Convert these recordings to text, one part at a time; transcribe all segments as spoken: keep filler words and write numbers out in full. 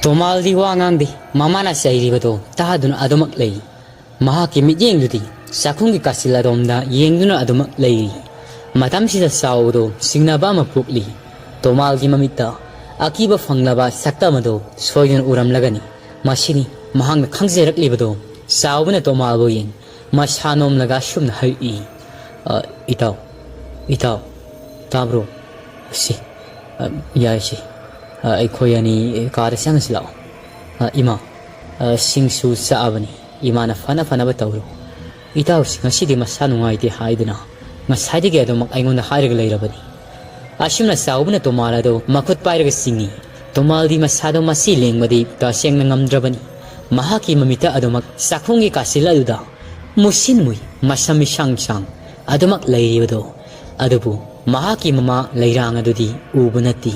ꯇꯣꯃꯥꯜꯗꯤ ꯋꯥ ꯉꯥꯡꯗꯦ꯫ ꯃꯃꯥꯅ ꯆꯩꯔꯤꯕꯗꯣ ꯇꯥꯗꯨꯅ ꯑꯗꯨꯃꯛ ꯂꯩ꯫ ꯃꯍꯥꯛꯀꯤ ꯃꯤꯠꯌꯦꯡꯗꯨꯗꯤ ꯆꯥꯛꯈꯨꯝꯒꯤ ꯀꯥꯆꯤꯜ ꯑꯗꯣꯝꯗ ꯌꯦꯡꯗꯨꯅ ꯑꯗꯨꯃꯛ ꯂꯩꯔꯤ꯫ ꯃꯇꯝꯁꯤꯗ ꯆꯥꯎꯕꯗꯣ ꯆꯤꯡꯅꯕ ꯑꯃ ꯄꯣꯛꯂꯤ꯫ ꯇꯣꯃꯥꯜꯒꯤ ꯃꯃꯤꯠꯇ ꯑꯀꯤꯕ ꯐꯪꯂꯕ ꯁꯛꯇꯝ ꯑꯗꯣ ꯁꯣꯏꯗꯅ ꯎꯔꯝꯂꯒꯅꯤ꯫ ꯃꯁꯤꯅꯤ ꯃꯍꯥꯛꯅ ꯈꯪꯖꯔꯛꯂꯤꯕꯗꯣ꯫ ꯆꯥꯎꯕꯅ ꯇꯣꯃꯥꯜꯕꯨ ꯌꯦꯡ, ꯃꯁꯥ ꯅꯣꯝꯂꯒ ꯑꯁꯨꯝꯅ ꯍꯥꯏꯔꯛꯏ, "ꯑ, ꯏꯇꯥꯎ, ꯏꯇꯥꯎ, ꯇꯥꯕ꯭ꯔꯣ? ꯁꯤ, ꯑ, ꯌꯥꯏ ꯁꯤ꯫ ꯑ, ꯑꯩꯈꯣꯏ ꯑꯅꯤ ꯀꯥꯗ ꯆꯪꯉꯁꯤ ꯂꯥꯛꯑꯣ꯫ ꯑ, ꯏꯃꯥ, ꯑ, ꯁꯤꯡꯁꯨ ꯆꯥꯛꯑꯕꯅꯤ꯫ ꯏꯃꯥꯅ ꯐꯅ ꯐꯅꯕ ꯇꯧꯔꯣ꯫ ꯏꯇꯥꯎꯁꯤ ꯉꯁꯤꯗꯤ ꯃꯁꯥ ꯅꯨꯡꯉꯥꯏꯇꯦ ꯍꯥꯏꯗꯨꯅ ꯉꯁꯥꯏꯗꯒꯤ ꯑꯗꯨꯃꯛ ꯑꯩꯉꯣꯟꯗ ꯍꯥꯏꯔꯒ ꯂꯩꯔꯕꯅꯤ꯫" ꯑꯁꯨꯝꯅ ꯆꯥꯎꯕꯅ ꯇꯣꯃꯥꯜ ꯑꯗꯨ ꯃꯈꯨꯠ ꯄꯥꯏꯔꯒ ꯆꯤꯡꯏ꯫ ꯇꯣꯃꯥꯜꯗꯤ ꯃꯁꯥꯗꯣ ꯃꯁꯤ ꯂꯦꯡꯕꯗꯤ ꯇꯁꯦꯡꯅ ꯉꯝꯗ꯭ꯔꯕꯅꯤ꯫ ꯃꯍꯥꯛꯀꯤ ꯃꯃꯤꯠꯇ ꯑꯗꯨꯃꯛ ꯆꯥꯛꯈꯨꯝꯒꯤ ꯀꯥꯆꯤꯜ ꯑꯗꯨꯗ ꯃꯨꯁꯤꯟ ꯃꯨꯏ, ꯃꯁꯝ ꯏꯁꯥꯡ ꯁꯥꯡ ꯑꯗꯨꯃꯛ ꯂꯩꯔꯤꯕꯗꯣ꯫ ꯑꯗꯨꯕꯨ ꯃꯍꯥꯛꯀꯤ ꯃꯃꯥ ꯂꯩꯔꯥꯡ ꯑꯗꯨꯗꯤ ꯎꯕ ꯅꯠꯇꯦ꯫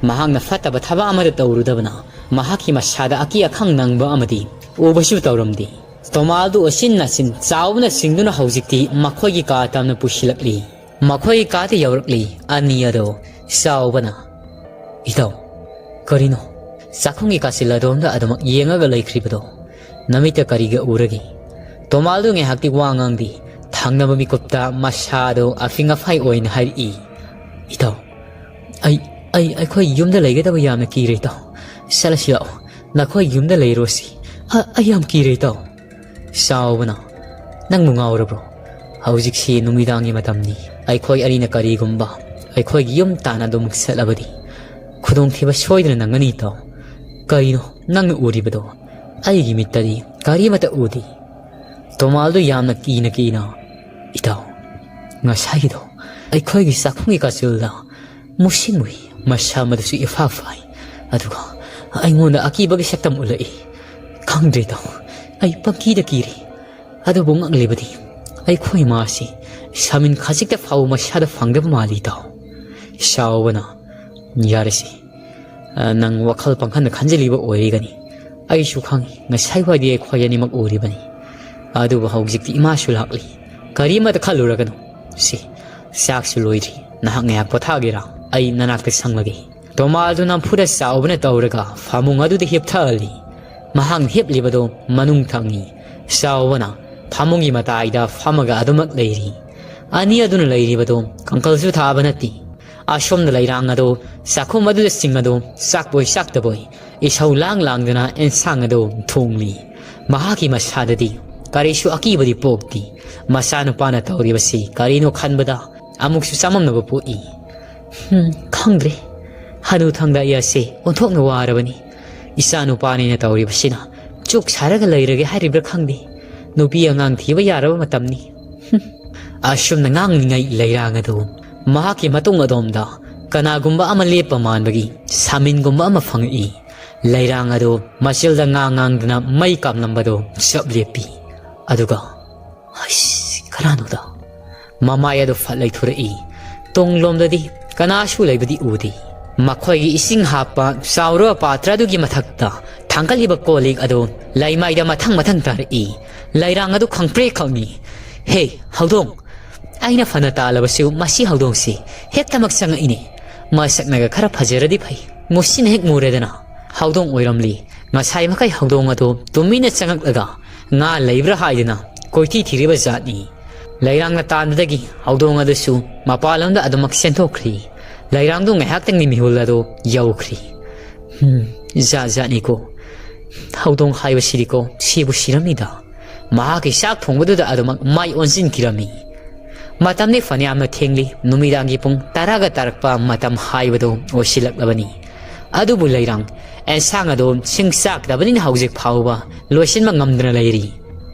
ꯃꯍꯥꯛꯅ ꯐꯠꯇꯕ ꯊꯕꯛ ꯑꯃꯗ ꯇꯧꯔꯨꯗꯕꯅ ꯃꯍꯥꯛꯀꯤ ꯃꯁꯥꯗ ꯑꯀꯤ ꯑꯈꯪ ꯅꯪꯕ ꯑꯃꯗꯤ ꯎꯕꯁꯨ ꯇꯧꯔꯝꯗꯦ꯫ ꯇꯣꯃꯥꯜꯗꯨ ꯎꯆꯤꯟ ꯅꯥꯆꯤꯟ ꯆꯥꯎꯕꯅ ꯆꯤꯡꯗꯨꯅ ꯍꯧꯖꯤꯛꯇꯤ ꯃꯈꯣꯏꯒꯤ ꯀꯥ ꯇꯝꯅ ꯄꯨꯁꯤꯜꯂꯛꯂꯤ꯫ ꯃꯈꯣꯏꯒꯤ ꯀꯥꯗ ꯌꯧꯔꯛꯂꯤ꯫ ꯑꯅꯤ ꯑꯗꯣ ꯆꯥꯎꯕꯅ, "ꯏꯇꯥꯎ, ꯀꯔꯤꯅꯣ ꯆꯥꯛꯈꯨꯝꯒꯤ ꯀꯥꯆꯤꯜ ꯑꯗꯣꯝꯗ ꯑꯗꯨꯃꯛ ꯌꯦꯡꯉꯒ ꯂꯩꯈ꯭ꯔꯤꯕꯗꯣ? ꯅꯃꯤꯠꯇ ꯀꯔꯤꯒ ꯎꯔꯒꯦ?" ꯇꯣꯃꯥꯜꯗꯨ ꯉꯥꯏꯍꯥꯛꯇꯤ ꯋꯥ ꯉꯥꯡꯗꯦ꯫ ꯊꯪꯅꯕ ꯃꯤꯀꯨꯞꯇ ꯃꯁꯥꯗꯣ ꯑꯐꯤꯡ ꯑꯐꯥꯏ ꯑꯣꯏꯅ ꯍꯥꯏꯔꯛꯏ, "ꯏꯇꯥꯎ, ꯑꯩ, ꯑꯩ, ꯑꯩꯈꯣꯏ ꯌꯨꯝꯗ ꯂꯩꯒꯗꯕ ꯌꯥꯝꯅ ꯀꯤꯔꯦ ꯏꯇꯥꯎ꯫ ꯆꯠꯂꯁꯤ ꯂꯥꯛꯑꯣ, ꯅꯈꯣꯏ ꯌꯨꯝꯗ ꯂꯩꯔꯣꯁꯤ꯫ ꯑ-, ꯑꯩ ꯌꯥꯝ ꯀꯤꯔꯦ ꯏꯇꯥꯎ꯫" ꯆꯥꯎꯕꯅ, "ꯅꯪꯕꯨ ꯉꯥꯎꯔꯕ꯭ꯔꯣ? ꯍꯧꯖꯤꯛꯁꯤ ꯅꯨꯃꯤꯗꯥꯡꯒꯤ ꯃꯇꯝꯅꯤ꯫ ꯑꯩꯈꯣꯏ ꯑꯅꯤꯅ ꯀꯔꯤꯒꯨꯝꯕ ꯑꯩꯈꯣꯏꯒꯤ ꯌꯨꯝ ꯇꯥꯟꯅ ꯑꯗꯨꯃꯛ ꯆꯠꯂꯕꯗꯤ ꯈꯨꯗꯣꯡꯊꯤꯕ ꯁꯣꯏꯗꯅ ꯅꯪꯒꯅꯤ ꯏꯇꯥꯎ꯫ ꯀꯔꯤꯅꯣ ꯅꯪꯅ ꯎꯔꯤꯕꯗꯣ? ꯑꯩꯒꯤ ꯃꯤꯠꯇꯗꯤ ꯀꯔꯤꯃꯠꯇ ꯎꯗꯦ꯫" ꯇꯣꯃꯥꯜꯗꯨ ꯌꯥꯝꯅ ꯀꯤꯅ ꯀꯤꯅ, "ꯏꯇꯥꯎ, ꯉꯁꯥꯏꯒꯤꯗꯣ ꯑꯩꯈꯣꯏꯒꯤ ꯆꯥꯛꯈꯨꯝꯒꯤ ꯀꯥꯆꯤꯜꯗ ꯃꯨꯁꯤꯟ ꯃꯨꯏ, ꯃꯁꯥ ꯃꯗꯨꯁꯨ ꯏꯐꯥ ꯐꯥꯏ꯫ ꯑꯗꯨꯒ ꯑꯩꯉꯣꯟꯗ ꯑꯀꯤꯕꯒꯤ ꯁꯛꯇꯝ ꯎꯠꯂꯛꯏ꯫ ꯈꯪꯗ꯭ꯔꯦ ꯏꯇꯥꯎ, ꯑꯩ ꯄꯪꯀꯤꯗ ꯀꯤꯔꯦ꯫ ꯑꯗꯨꯕꯨ ꯉꯛꯂꯤꯕꯗꯤ ꯑꯩꯈꯣꯏ ꯃꯥꯁꯤ ꯁꯥꯃꯤꯟ ꯈꯖꯤꯛꯇ ꯐꯥꯎꯕ ꯃꯁꯥꯗ ꯐꯪꯗꯕ ꯃꯥꯜꯂꯤ ꯏꯇꯥꯎ꯫" ꯆꯥꯎꯕꯅ, "ꯌꯥꯔꯦꯁꯦ, ꯑ, ꯅꯪ ꯋꯥꯈꯜ ꯄꯪꯈꯟꯗ ꯈꯟꯖꯤꯜꯂꯤꯕ ꯑꯣꯏꯔꯤꯒꯅꯤ꯫ ꯑꯩꯁꯨ ꯈꯪꯏ, ꯉꯁꯥꯏ ꯋꯥꯏꯗꯤ ꯑꯩꯈꯣꯏ ꯑꯅꯤꯃꯛ ꯎꯔꯤꯕꯅꯤ꯫ ꯑꯗꯨꯕꯨ ꯍꯧꯖꯤꯛꯇꯤ ꯏꯃꯥꯁꯨ ꯂꯥꯛꯂꯤ꯫ ꯀꯔꯤꯃꯠꯇ ꯈꯜꯂꯨꯔꯒꯅꯨ꯫ ꯁꯤ, ꯆꯥꯛꯁꯨ ꯂꯣꯏꯗ꯭ꯔꯤ꯫ ꯅꯍꯥꯛ ꯉꯥꯏꯍꯥꯛ ꯄꯣꯊꯥꯒꯦꯔꯥ? ꯑꯩ ꯅꯅꯥꯛꯇ ꯆꯪꯂꯒꯦ꯫" ꯇꯣꯃꯥꯗꯨ ꯅꯝꯐꯨꯗ ꯆꯥꯎꯕꯅ ꯇꯧꯔꯒ ꯐꯃꯨꯡ ꯑꯗꯨꯗ ꯍꯤꯞꯊꯍꯜꯂꯤ꯫ ꯃꯍꯥꯛꯅ ꯍꯤꯞꯂꯤꯕꯗꯨ ꯃꯅꯨꯡ ꯊꯪꯉꯤ꯫ ꯆꯥꯎꯕꯅ ꯐꯃꯨꯡꯒꯤ ꯃꯇꯥꯏꯗ ꯐꯝꯃꯒ ꯑꯗꯨꯃꯛ ꯂꯩꯔꯤ꯫ ꯑꯅꯤ ꯑꯗꯨꯅ ꯂꯩꯔꯤꯕꯗꯨ ꯀꯥꯡꯈꯜꯁꯨ ꯊꯥꯕ ꯅꯠꯇꯦ꯫ ꯑꯁꯣꯝꯗ ꯂꯩꯔꯥꯡ ꯑꯗꯨ ꯆꯥꯛꯈꯨꯝ ꯑꯗꯨꯗ ꯁꯤꯡ ꯑꯗꯨ ꯆꯥꯛꯄꯣꯏ ꯆꯥꯛꯇꯕꯣꯏ ꯏꯁꯧ ꯂꯥꯡ ꯂꯥꯡꯗꯅ ꯑꯦꯟꯁꯥꯡ ꯑꯗꯨ ꯊꯣꯡꯂꯤ꯫ ꯃꯍꯥꯛꯀꯤ ꯃꯁꯥꯗꯗꯤ ꯀꯔꯤꯁꯨ ꯑꯀꯤꯕꯗꯤ ꯄꯣꯛꯇꯦ꯫ ꯃꯆꯥꯅꯨꯄꯥꯅ ꯇꯧꯔꯤꯕꯁꯤ ꯀꯔꯤꯅꯣ ꯈꯟꯕꯗ ꯑꯃꯨꯛꯁꯨ ꯆꯃꯝꯅꯕ ꯄꯣꯛꯏ꯫ "ꯍꯝ, ꯈꯪꯗ꯭ꯔꯦ꯫ ꯍꯅꯨ ꯊꯪꯗ ꯑꯩ ꯑꯁꯦ ꯑꯣꯟꯊꯣꯛꯅ ꯋꯥꯔꯕꯅꯤ꯫ ꯏꯆꯥꯅꯨꯄꯥꯅꯤꯅ ꯇꯧꯔꯤꯕꯁꯤꯅ ꯆꯨꯛ ꯁꯥꯔꯒ ꯂꯩꯔꯒꯦ ꯍꯥꯏꯔꯤꯕ꯭ꯔꯥ ꯈꯪꯗꯦ꯫ ꯅꯨꯄꯤ ꯑꯉꯥꯡ ꯊꯤꯕ ꯌꯥꯔꯕ ꯃꯇꯝꯅꯤ꯫" ꯍꯝ꯫ ꯑꯁꯨꯝꯅ ꯉꯥꯡꯂꯤꯉꯩ ꯂꯩꯔꯥꯡ ꯑꯗꯨ ꯃꯍꯥꯛꯀꯤ ꯃꯇꯨꯡ ꯑꯗꯣꯝꯗ ꯀꯅꯥꯒꯨꯝꯕ ꯑꯃ ꯂꯦꯞꯄ ꯃꯥꯟꯕꯒꯤ ꯁꯥꯃꯤꯟꯒꯨꯝꯕ ꯑꯃ ꯐꯪꯉꯛꯏ꯫ ꯂꯩꯔꯥꯡ ꯑꯗꯨ ꯃꯆꯤꯜꯗ ꯉꯥꯡ ꯉꯥꯡꯗꯨꯅ ꯃꯩ ꯀꯥꯝꯂꯝꯕꯗꯨ ꯆꯞ ꯂꯦꯞꯄꯤ꯫ ꯑꯗꯨꯒ, "ꯍꯩꯁ, ꯀꯅꯥꯅꯣꯗ?" ꯃꯃꯥꯏ ꯑꯗꯨ ꯐꯠ ꯂꯩꯊꯣꯔꯛꯏ꯫ ꯇꯨꯡꯂꯣꯝꯗꯗꯤ ꯀꯅꯥꯁꯨ ꯂꯩꯕꯗꯤ ꯎꯗꯦ꯫ ꯃꯈꯣꯏꯒꯤ ꯏꯁꯤꯡ ꯍꯥꯞꯄ ꯆꯥꯎꯔꯕ ꯄꯥꯇ꯭ꯔ ꯑꯗꯨꯒꯤ ꯃꯊꯛꯇ ꯊꯥꯡꯒꯠꯂꯤꯕ ꯀꯣꯜ ꯂꯤꯛ ꯑꯗꯨ ꯂꯩꯃꯥꯏꯗ ꯃꯊꯪ ꯃꯊꯪ ꯇꯥꯔꯛꯏ꯫ ꯂꯩꯔꯥꯡ ꯑꯗꯨ ꯈꯪꯄ꯭ꯔꯦꯛ ꯈꯪꯉꯤ꯫ "ꯍꯦ, ꯍꯧꯗꯣꯡ!" ꯑꯩꯅ ꯐꯅ ꯇꯥꯜꯂꯕꯁꯨ ꯃꯁꯤ ꯍꯧꯗꯣꯡꯁꯤ ꯍꯦꯛꯇꯃꯛ ꯆꯪꯉꯛꯏꯅꯦ꯫ ꯃꯁꯛꯅꯒ ꯈꯔ ꯐꯖꯔꯗꯤ ꯐꯩ꯫ ꯃꯨꯁꯤꯅ ꯍꯦꯛ ꯃꯨꯔꯦꯗꯅ꯫ ꯍꯧꯗꯣꯡ ꯑꯣꯏꯔꯝꯂꯤ꯫ ꯉꯁꯥꯏ ꯃꯈꯩ ꯍꯧꯗꯣꯡ ꯑꯗꯨ ꯇꯨꯃꯤꯟꯅ ꯆꯪꯉꯛꯂꯒ ꯉꯥ ꯂꯩꯕ꯭ꯔꯥ ꯍꯥꯏꯗꯨꯅ ꯀꯣꯏꯊꯤ ꯊꯤꯔꯤꯕ ꯖꯥꯠꯅꯤ꯫ ꯂꯩꯔꯥꯡꯅ ꯇꯥꯟꯕꯗꯒꯤ ꯍꯧꯗꯣꯡ ꯑꯗꯨꯁꯨ ꯃꯄꯥꯟꯂꯣꯝꯗ ꯑꯗꯨꯃꯛ ꯆꯦꯟꯊꯣꯛꯈ꯭ꯔꯤ꯫ ꯂꯩꯔꯥꯡꯗꯨ ꯉꯥꯏꯍꯥꯛꯇꯪꯒꯤ ꯃꯤꯍꯨꯜ ꯑꯗꯨ ꯌꯧꯈ꯭ꯔꯤ꯫ "ꯍꯝ, ꯖꯥꯠ ꯖꯥꯠꯅꯤꯀꯣ꯫ ꯍꯧꯗꯣꯡ ꯍꯥꯏꯕꯁꯤꯗꯤꯀꯣ, ꯁꯤꯕꯨ ꯁꯤꯔꯝꯃꯤꯗ꯫ ꯃꯍꯥꯛꯀꯤ ꯆꯥꯛ ꯊꯣꯡꯕꯗꯨꯗ ꯑꯗꯨꯃꯛ ꯃꯥꯏ ꯑꯣꯟꯁꯤꯟꯈꯤꯔꯝꯃꯤ꯫" ꯃꯇꯝꯗꯤ ꯐꯅꯌꯥꯝꯅ ꯊꯦꯡꯂꯤ꯫ ꯅꯨꯃꯤꯗꯥꯡꯒꯤ ꯄꯨꯡ ꯇꯔꯥꯒ ꯇꯥꯔꯛꯄ ꯃꯇꯝ ꯍꯥꯏꯕꯗꯨ ꯑꯣꯏꯁꯤꯜꯂꯛꯂꯕꯅꯤ꯫ ꯑꯗꯨꯕꯨ ꯂꯩꯔꯥꯡ ꯑꯦꯟꯁꯥꯡ ꯑꯗꯨ ꯁꯤꯡ ꯆꯥꯛꯇꯕꯅꯤꯅ ꯍꯧꯖꯤꯛ ꯐꯥꯎꯕ ꯂꯣꯏꯁꯤꯟꯕ ꯉꯝꯗꯅ ꯂꯩꯔꯤ꯫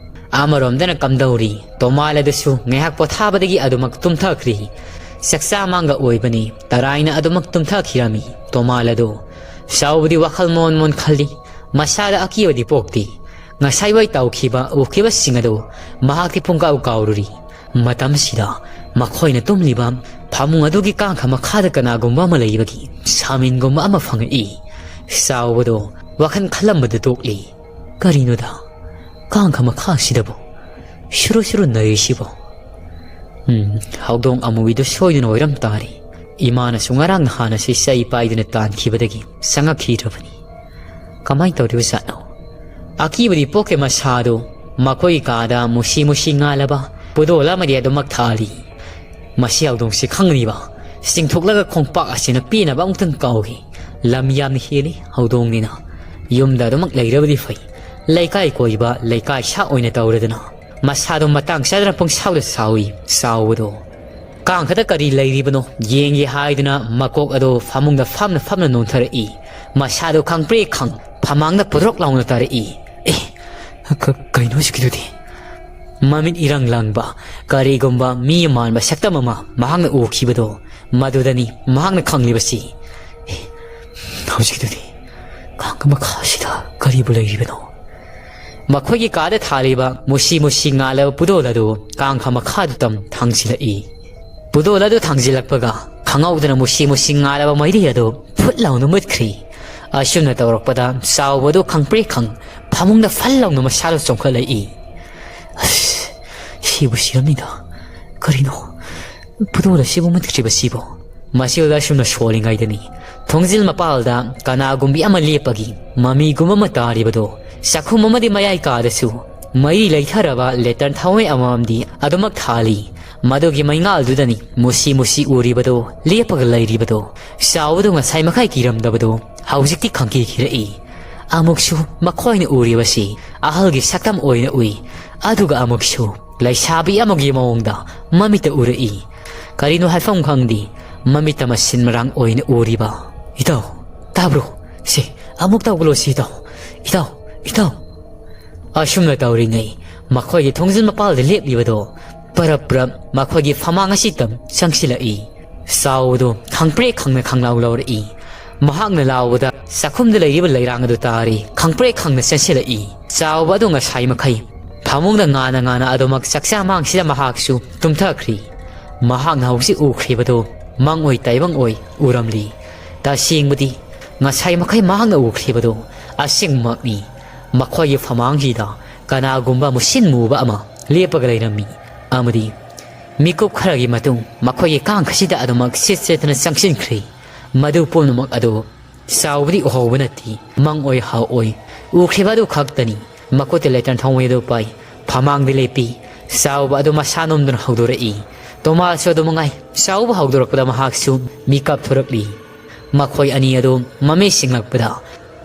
ꯑꯃꯔꯣꯝꯗꯅ ꯀꯝꯗꯧꯔꯤ, ꯇꯣꯃꯥꯜ ꯑꯗꯨꯁꯨ ꯉꯥꯏꯍꯥꯛ ꯄꯣꯊꯥꯕꯗꯒꯤ ꯑꯗꯨꯃꯛ ꯇꯨꯝꯊꯈ꯭ꯔꯤ꯫ ꯆꯥꯛꯆꯥ ꯃꯥꯡꯒ ꯑꯣꯏꯕꯅꯤ, ꯇꯔꯥꯏꯅ ꯑꯗꯨꯃꯛ ꯇꯨꯝꯊꯈꯤꯔꯝꯃꯤ꯫ ꯇꯣꯃꯥꯜ ꯑꯗꯨ ꯆꯥꯎꯕꯗꯤ ꯋꯥꯈꯜ ꯃꯣꯟ ꯃꯣꯟ ꯈꯜꯂꯤ꯫ ꯃꯁꯥꯗ ꯑꯀꯤꯕꯗꯤ ꯄꯣꯛꯇꯦ꯫ ꯉꯁꯥꯏꯋꯥꯏ ꯇꯧꯈꯤꯕ ꯎꯈꯤꯕꯁꯤꯡ ꯑꯗꯨ ꯃꯍꯥꯛꯇꯤ ꯄꯨꯡꯀꯥꯎ ꯀꯥꯎꯔꯨꯔꯤ꯫ ꯃꯇꯝꯁꯤꯗ ꯃꯈꯣꯏꯅ ꯇꯨꯝꯂꯤꯕ ꯐꯃꯨꯡ ꯑꯗꯨꯒꯤ ꯀꯥꯡꯈ ꯃꯈꯥꯗ ꯀꯅꯥꯒꯨꯝꯕ ꯑꯃ ꯂꯩꯕꯒꯤ ꯁꯥꯃꯤꯟꯒꯨꯝꯕ ꯑꯃ ꯐꯪꯉꯛꯏ꯫ ꯆꯥꯎꯕꯗꯣ ꯋꯥꯈꯜ ꯈꯜꯂꯝꯕꯗ ꯇꯣꯛꯂꯤ꯫ "ꯀꯔꯤꯅꯣꯗ, ꯀꯥꯡꯈ ꯃꯈꯥꯁꯤꯗꯕꯨ ꯁꯨꯔꯨ ꯁꯨꯔꯨ ꯅꯩꯔꯤꯁꯤꯕꯣ? ꯎꯝ, ꯍꯧꯗꯣꯡ ꯑꯃꯨꯕꯤꯗꯣ ꯁꯣꯏꯗꯅ ꯑꯣꯏꯔꯝ ꯇꯥꯔꯦ꯫ ꯏꯃꯥꯅꯁꯨ ꯉꯔꯥꯡ ꯅꯍꯥꯟ ꯑꯁꯤ ꯆꯩ ꯄꯥꯏꯗꯨꯅ ꯇꯥꯟꯈꯤꯕꯗꯒꯤ ꯆꯪꯉꯛꯈꯤꯗ꯭ꯔꯕꯅꯤ꯫ ꯀꯃꯥꯏꯅ ꯇꯧꯔꯤꯕꯖꯥꯠꯅꯣ? ꯑꯀꯤꯕꯗꯤ ꯄꯣꯛꯈ꯭ꯔꯦ ꯃꯁꯥꯗꯨ ꯃꯈꯣꯏꯒꯤ ꯀꯥꯗ ꯃꯨꯁꯤ ꯃꯨꯁꯤ ꯉꯥꯜꯂꯕ ꯄꯨꯗꯣꯜ ꯑꯃꯗꯤ ꯑꯗꯨꯃꯛ ꯊꯥꯜꯂꯤ꯫ ꯃꯁꯤ ꯍꯧꯗꯣꯡꯁꯤ ꯈꯪꯂꯤꯕ ꯆꯤꯡꯊꯣꯛꯂꯒ ꯈꯣꯡꯄꯥꯛ ꯑꯁꯤꯅ ꯄꯤꯅꯕ ꯑꯃꯨꯛꯇꯪ ꯀꯥꯎꯏ꯫ ꯂꯝ ꯌꯥꯝꯅ ꯍꯦꯜꯂꯤ ꯍꯧꯗꯣꯡꯅꯤꯅ꯫ ꯌꯨꯝꯗ ꯑꯗꯨꯃꯛ ꯂꯩꯔꯕꯗꯤ ꯐꯩ꯫ ꯂꯩꯀꯥꯏ ꯀꯣꯏꯕ ꯂꯩꯀꯥꯏ ꯁꯥ ꯑꯣꯏꯅ ꯇꯧꯔꯗꯅ꯫ ꯃꯁꯥꯗꯣ ꯃꯇꯥꯡ ꯆꯥꯗꯅ ꯄꯨꯡꯁꯥꯎꯗ ꯁꯥꯎꯏ ꯆꯥꯎꯕꯗꯣ꯫ ꯀꯥꯡꯈꯗ ꯀꯔꯤ ꯂꯩꯔꯤꯕꯅꯣ ꯌꯦꯡꯒꯦ ꯍꯥꯏꯗꯨꯅ ꯃꯀꯣꯛ ꯑꯗꯣ ꯐꯃꯨꯡꯗ ꯐꯝꯅ ꯐꯝꯅ ꯅꯣꯟꯊꯔꯛꯏ꯫ ꯃꯁꯥꯗꯣ ꯈꯪꯄ꯭ꯔꯦꯛ ꯈꯪ ꯐꯃꯥꯡꯗ ꯄꯨꯗ꯭ꯔꯣꯛ ꯂꯥꯎꯅ ꯇꯥꯔꯛꯏ꯫ ꯑꯦ, ꯀ-, ꯀꯩꯅꯣ ꯍꯧꯖꯤꯛꯀꯤꯗꯨꯗꯤ? ꯃꯃꯤꯠ ꯏꯔꯪ ꯂꯪꯕ ꯀꯔꯤꯒꯨꯝꯕ ꯃꯤ ꯃꯥꯟꯕ ꯁꯛꯇꯝ ꯑꯃ ꯃꯍꯥꯛꯅ ꯎꯈꯤꯕꯗꯣ ꯃꯗꯨꯗꯅꯤ ꯃꯍꯥꯛꯅ ꯈꯪꯂꯤꯕꯁꯤ꯫ ꯑꯦ, ꯍꯧꯖꯤꯛꯀꯤꯗꯨꯗꯤ ꯀꯥꯡꯒ ꯃꯈꯥꯁꯤꯗ ꯀꯔꯤꯕꯨ ꯂꯩꯔꯤꯕꯅꯣ? ꯃꯈꯣꯏꯒꯤ ꯀꯥꯗ ꯊꯥꯜꯂꯤꯕ ꯃꯨꯁꯤ ꯃꯨꯁꯤ ꯉꯥꯜꯂꯕ ꯄꯨꯗꯣꯜ ꯑꯗꯨ ꯀꯥꯡꯈ ꯃꯈꯥꯗꯨ ꯇꯝ ꯊꯥꯡꯖꯤꯜꯂꯛꯏ꯫ ꯄꯨꯗꯣꯜ ꯑꯗꯨ ꯊꯥꯡꯖꯤꯜꯂꯛꯄꯒ ꯈꯪꯍꯧꯗꯅ ꯃꯨꯁꯤ ꯃꯨꯁꯤ ꯉꯥꯜꯂꯕ ꯃꯩꯔꯤ ꯑꯗꯨ ꯐꯨꯠ ꯂꯥꯎꯅ ꯃꯨꯠꯈ꯭ꯔꯤ꯫ ꯑꯁꯨꯝꯅ ꯇꯧꯔꯛꯄꯗ ꯆꯥꯎꯕꯗꯨ ꯈꯪꯄ꯭ꯔꯦꯛ ꯈꯪ ꯐꯃꯨꯡꯗ ꯐꯜ ꯂꯥꯎꯅ ꯃꯁꯥꯗꯨ ꯆꯣꯡꯈꯠꯂꯛꯏ꯫ ꯑꯁ, ꯁꯤꯕꯨ ꯁꯤꯔꯝꯅꯤꯗ꯫ ꯀꯔꯤꯅꯣ? ꯄꯨꯗꯣꯜ ꯑꯁꯤꯕꯨ ꯃꯨꯠꯈ꯭ꯔꯤꯕꯁꯤꯕꯣ? ꯃꯁꯤꯗ ꯑꯁꯨꯝꯅ ꯁꯣꯜꯂꯤꯉꯩꯗꯅꯤ ꯊꯣꯡꯖꯤꯜ ꯃꯄꯥꯜꯗ ꯀꯅꯥꯒꯨꯝꯕꯤ ꯑꯃ ꯂꯦꯞꯄꯒꯤ ꯃꯃꯤꯒꯨꯝ ꯑꯃ ꯇꯥꯔꯤꯕꯗꯣ꯫ ꯆꯥꯛꯈꯨꯝ ꯑꯃꯗꯤ ꯃꯌꯥꯏ ꯀꯥꯗꯁꯨ ꯃꯩ ꯂꯩꯊꯔꯕ ꯂꯦꯇꯔꯟ ꯊꯥꯎꯃꯩ ꯑꯃꯃꯝꯗꯤ ꯑꯗꯨꯃꯛ ꯊꯥꯜꯂꯤ꯫ ꯃꯗꯨꯒꯤ ꯃꯩꯉꯥꯜꯗꯨꯗꯅꯤ ꯃꯨꯁꯤ ꯃꯨꯁꯤ ꯎꯔꯤꯕꯗꯣ ꯂꯦꯞꯄꯒ ꯂꯩꯔꯤꯕꯗꯣ꯫ ꯆꯥꯎꯕꯗꯣ ꯉꯁꯥꯏ ꯃꯈꯥꯏ ꯀꯤꯔꯝꯗꯕꯗꯣ ꯍꯧꯖꯤꯛꯇꯤ ꯈꯪꯀꯤ ꯀꯤꯔꯛꯏ꯫ ꯑꯃꯨꯛꯁꯨ ꯃꯈꯣꯏꯅ ꯎꯔꯤꯕꯁꯤ ꯑꯍꯜꯒꯤ ꯁꯛꯇꯝ ꯑꯣꯏꯅ ꯎꯏ꯫ ꯑꯗꯨꯒ ꯑꯃꯨꯛꯁꯨ ꯂꯩꯁꯥꯕꯤ ꯑꯃꯒꯤ ꯃꯑꯣꯡꯗ ꯃꯃꯤꯠꯇ ꯎꯔꯛꯏ꯫ ꯀꯔꯤꯅꯣ ꯍꯥꯏꯐꯝ ꯈꯪꯗꯦ꯫ ꯃꯃꯤꯠꯇ ꯃꯁꯤꯟ ꯃꯔꯥꯡ ꯑꯣꯏꯅ ꯎꯔꯤꯕ꯫ "ꯏꯇꯥꯎ, ꯇꯥꯕ꯭ꯔꯣ? ꯁꯦ, ꯑꯃꯨꯛ ꯇꯧꯒꯂꯣ ꯁꯤ, ꯏꯇꯥꯎ꯫ ꯏꯇꯥꯎ, ꯏꯇꯥꯎ!" ꯑꯁꯨꯝꯅ ꯇꯧꯔꯤꯉꯩ ꯃꯈꯣꯏꯒꯤ ꯊꯣꯡꯖꯤꯜ ꯃꯄꯥꯜꯗ ꯂꯦꯞꯂꯤꯕꯗꯣ ꯄꯔꯞ ꯄꯔꯞ ꯃꯈꯣꯏꯒꯤ ꯐꯃꯥꯡ ꯑꯁꯤꯗ ꯆꯪꯁꯤꯜꯂꯛꯏ꯫ ꯆꯥꯎꯕꯗꯣ ꯈꯪꯄ꯭ꯔꯦꯛ ꯈꯪꯅ ꯈꯪꯂꯥꯎ ꯂꯥꯎꯔꯛꯏ꯫ ꯃꯍꯥꯛꯅ ꯂꯥꯎꯕꯗ ꯆꯥꯛꯈꯨꯝꯗ ꯂꯩꯔꯤꯕ ꯂꯩꯔꯥꯡ ꯑꯗꯨ ꯇꯥꯔꯤ꯫ ꯈꯪꯄ꯭ꯔꯦꯛ ꯈꯪꯅ ꯆꯦꯟꯁꯤꯜꯂꯛꯏ꯫ ꯆꯥꯎꯕ ꯑꯗꯨ ꯉꯁꯥꯏ ꯃꯈꯩ ꯐꯃꯨꯡꯗ ꯉꯥꯅ ꯉꯥꯅ ꯑꯗꯨꯃꯛ ꯆꯥꯛꯆꯥ ꯃꯥꯡꯁꯤꯗ ꯃꯍꯥꯛꯁꯨ ꯇꯨꯝꯊꯈ꯭ꯔꯤ꯫ ꯃꯍꯥꯛꯅ ꯍꯧꯖꯤꯛ ꯎꯈ꯭ꯔꯤꯕꯗꯨ ꯃꯪ ꯑꯣꯏ ꯇꯥꯏꯕꯪ ꯑꯣꯏ ꯎꯔꯝꯂꯤ꯫ ꯇꯁꯦꯡꯕꯗꯤ ꯉꯁꯥꯏ ꯃꯈꯩ ꯃꯍꯥꯛꯅ ꯎꯈ꯭ꯔꯤꯕꯗꯨ ꯑꯁꯦꯡꯕꯃꯛꯅꯤ꯫ ꯃꯈꯣꯏꯒꯤ ꯐꯃꯥꯡꯁꯤꯗ ꯀꯅꯥꯒꯨꯝꯕ ꯃꯨꯁꯤꯟ ꯃꯨꯕ ꯑꯃ ꯂꯦꯞꯄꯒ ꯂꯩꯔꯝꯃꯤ ꯑꯃꯗꯤ ꯃꯤꯀꯨꯞ ꯈꯔꯒꯤ ꯃꯇꯨꯡ ꯃꯈꯣꯏꯒꯤ ꯀꯥꯡꯈꯁꯤꯗ ꯑꯗꯨꯃꯛ ꯁꯤꯠ ꯁꯤꯠꯇꯅ ꯆꯪꯁꯤꯟꯈ꯭ꯔꯤ꯫ ꯃꯗꯨ ꯄꯨꯝꯅꯃꯛ ꯑꯗꯨ ꯆꯥꯎꯕꯗꯤ ꯎꯍꯧꯕ ꯅꯠꯇꯦ, ꯃꯪ ꯑꯣꯏ ꯍꯥꯎ ꯑꯣꯏ ꯎꯈ꯭ꯔꯤꯕ ꯑꯗꯨ ꯈꯛꯇꯅꯤ꯫ ꯃꯈꯨꯠꯇ ꯂꯦꯇꯔꯟ ꯊꯥꯎꯃꯩ ꯑꯗꯨ ꯄꯥꯏ, ꯐꯃꯥꯡꯗ ꯂꯦꯞꯄꯤ꯫ ꯆꯥꯎꯕ ꯑꯗꯨ ꯃꯁꯥ ꯅꯣꯝꯗꯨꯅ ꯍꯧꯗꯣꯔꯛꯏ꯫ ꯇꯣꯃꯥꯁꯁꯨ ꯑꯗꯨ ꯃꯉꯥꯏ꯫ ꯆꯥꯎꯕ ꯍꯧꯗꯣꯔꯛꯄꯗ ꯃꯍꯥꯛꯁꯨ ꯃꯤꯀꯞ ꯊꯣꯔꯛꯂꯤ꯫ ꯃꯈꯣꯏ ꯑꯅꯤ ꯑꯗꯨ ꯃꯃꯤꯠ ꯁꯤꯡꯂꯛꯄꯗ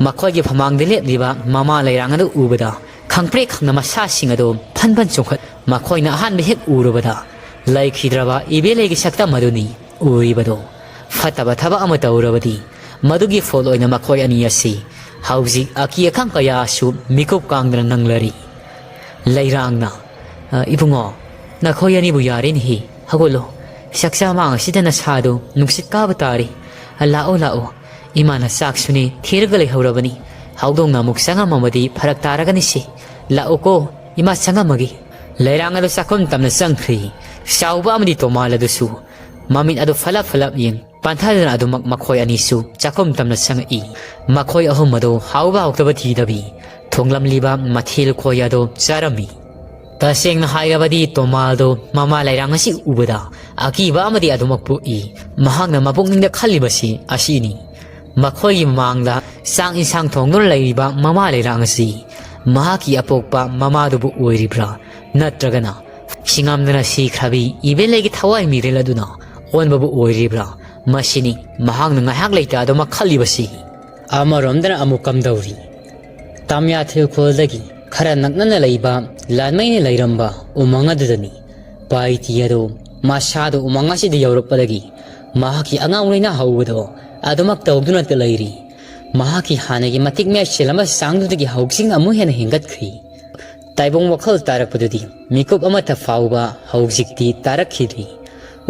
ꯃꯈꯣꯏꯒꯤ ꯐꯃꯥꯡꯗ ꯂꯦꯞꯂꯤꯕ ꯃꯃꯥ ꯂꯩꯔꯥꯡ ꯑꯗꯨ ꯎꯕꯗ ꯈꯪꯄ꯭ꯔꯦꯛ ꯈꯪꯅ ꯃꯁꯥꯁꯤꯡ ꯑꯗꯨ ꯐꯟ ꯐꯟ ꯆꯣꯡꯈꯠ꯫ ꯃꯈꯣꯏꯅ ꯑꯍꯥꯟꯕ ꯍꯦꯛ ꯎꯔꯨꯕꯗ ꯂꯩꯈꯤꯗ꯭ꯔꯕ ꯏꯕꯦꯂꯩꯒꯤ ꯁꯛꯇꯝ ꯑꯗꯨꯅꯤ ꯎꯔꯤꯕꯗꯣ꯫ ꯐꯠꯇꯕ ꯊꯕꯛ ꯑꯃ ꯇꯧꯔꯕꯗꯤ ꯃꯗꯨꯒꯤ ꯐꯣꯜ ꯑꯣꯏꯅ ꯃꯈꯣꯏ ꯑꯅꯤ ꯑꯁꯤ ꯍꯧꯖꯤꯛ ꯑꯀꯤ ꯑꯈꯪ ꯀꯌꯥꯁꯨ ꯃꯤꯀꯨꯞ ꯀꯥꯡꯗꯅ ꯅꯪꯂꯔꯤ꯫ ꯂꯩꯔꯥꯡꯅ, "ꯑ, ꯏꯕꯨꯡꯉꯣ, ꯅꯈꯣꯏ ꯑꯅꯤꯕꯨ ꯌꯥꯔꯦꯅꯦꯍꯦ, ꯍꯧꯒꯠꯂꯣ꯫ ꯆꯥꯛꯆꯥ ꯃꯥꯡ ꯑꯁꯤꯗ ꯅꯁꯥꯗꯨ ꯅꯨꯡꯁꯤꯠ ꯀꯥꯕ ꯇꯥꯔꯦ꯫ ꯑ, ꯂꯥꯛꯑꯣ, ꯂꯥꯛꯑꯣ꯫ ꯏꯃꯥꯅ ꯆꯥꯛꯁꯨꯅꯦ ꯊꯤꯔꯒ ꯂꯩꯍꯧꯔꯕꯅꯤ꯫ ꯍꯧꯗꯣꯡꯅ ꯑꯃꯨꯛ ꯆꯪꯉꯝꯃꯕꯗꯤ ꯐꯔꯛ ꯇꯥꯔꯒꯅꯤꯁꯦ꯫ ꯂꯥꯛꯑꯣꯀꯣ, ꯏꯃꯥ ꯆꯪꯉꯝꯃꯒꯦ꯫" ꯂꯩꯔꯥꯡ ꯑꯗꯨ ꯆꯥꯛꯈꯨꯝ ꯇꯝꯅ ꯆꯪꯈ꯭ꯔꯤ꯫ ꯆꯥꯎꯕ ꯑꯃꯗꯤ ꯇꯣꯃꯥꯜ ꯑꯗꯨꯁꯨ ꯃꯃꯤꯠ ꯑꯗꯨ ꯐꯂꯞ ꯐꯂꯞ ꯌꯦꯡ ꯄꯟꯊꯗꯅ ꯑꯗꯨꯃꯛ ꯃꯈꯣꯏ ꯑꯅꯤꯁꯨ ꯆꯥꯛꯈꯨꯝ ꯇꯝꯅ ꯆꯪꯉꯛꯏ꯫ ꯃꯈꯣꯏ ꯑꯍꯨꯝ ꯑꯗꯨ ꯍꯥꯎꯕ ꯍꯥꯎꯇꯕ ꯊꯤꯗꯕꯤ ꯊꯣꯡꯂꯝꯂꯤꯕ ꯃꯊꯦꯜ ꯈꯣꯏ ꯑꯗꯨ ꯆꯥꯔꯝꯃꯤ꯫ ꯇꯁꯦꯡꯅ ꯍꯥꯏꯔꯕꯗꯤ ꯇꯣꯃꯥꯜꯗꯣ ꯃꯃꯥ ꯂꯩꯔꯥꯡ ꯑꯁꯤ ꯎꯕꯗ ꯑꯀꯤꯕ ꯑꯃꯗꯤ ꯑꯗꯨꯃꯛ ꯄꯣꯛꯏ꯫ ꯃꯍꯥꯛꯅ ꯃꯄꯨꯛꯅꯤꯡꯗ ꯈꯜꯂꯤꯕꯁꯤ ꯑꯁꯤꯅꯤ꯫ ꯃꯈꯣꯏꯒꯤ ꯃꯃꯥꯡꯗ ꯆꯥꯛ ꯏꯟꯁꯥꯡ ꯊꯣꯡꯗꯨꯅ ꯂꯩꯔꯤꯕ ꯃꯃꯥ ꯂꯩꯔꯥꯡ ꯑꯁꯤ ꯃꯍꯥꯛꯀꯤ ꯑꯄꯣꯛꯄ ꯃꯃꯥꯗꯨꯕꯨ ꯑꯣꯏꯔꯤꯕ꯭ꯔꯥ, ꯅꯠꯇ꯭ꯔꯒꯅ ꯁꯤꯡꯉꯝꯗꯅ ꯁꯤꯈ꯭ꯔꯕꯤ ꯏꯕꯦꯂꯩꯒꯤ ꯊꯋꯥꯏ ꯃꯤꯔꯦꯜ ꯑꯗꯨꯅ ꯑꯣꯟꯕꯕꯨ ꯑꯣꯏꯔꯤꯕ꯭ꯔꯥ? ꯃꯁꯤꯅꯤ ꯃꯍꯥꯛꯅ ꯉꯥꯏꯍꯥꯛ ꯂꯩꯇꯥꯗꯃꯛ ꯈꯜꯂꯤꯕꯁꯤ꯫ ꯑꯃꯔꯣꯝꯗꯅ ꯑꯃꯨꯛ ꯀꯝꯗꯧꯔꯤ? ꯇꯥꯃꯤꯌꯥ ꯊꯤꯜꯈꯣꯜꯗꯒꯤ ꯈꯔ ꯅꯛꯅꯅ ꯂꯩꯕ ꯂꯥꯟꯃꯩꯅ ꯂꯩꯔꯝꯕ ꯎꯃꯪ ꯑꯗꯨꯗꯅꯤ꯫ ꯄꯥꯏꯇꯤ ꯑꯗꯨ ꯃꯁꯥꯗꯨ ꯎꯃꯪ ꯑꯁꯤꯗ ꯌꯧꯔꯛꯄꯗꯒꯤ ꯃꯍꯥꯛꯀꯤ ꯑꯉꯥꯡ ꯂꯩꯅꯥ ꯍꯧꯕꯗꯣ ꯑꯗꯨꯃꯛ ꯇꯧꯗꯨꯅꯇ ꯂꯩꯔꯤ꯫ ꯃꯍꯥꯛꯀꯤ ꯍꯥꯟꯅꯒꯤ ꯃꯇꯤꯛ ꯃꯌꯥꯏ ꯆꯦꯜꯂꯝꯕ ꯆꯥꯡꯗꯨꯗꯒꯤ ꯍꯧꯖꯤꯛꯅ ꯑꯃꯨꯛ ꯍꯦꯟꯅ ꯍꯦꯟꯒꯠꯈ꯭ꯔꯤ꯫ ꯇꯥꯏꯕꯪ ꯋꯥꯈꯜ ꯇꯥꯔꯛꯄꯗꯨꯗꯤ ꯃꯤꯀꯨꯞ ꯑꯃꯠꯇ ꯐꯥꯎꯕ ꯍꯧꯖꯤꯛꯇꯤ ꯇꯥꯔꯛꯈꯤꯗ꯭ꯔꯤ꯫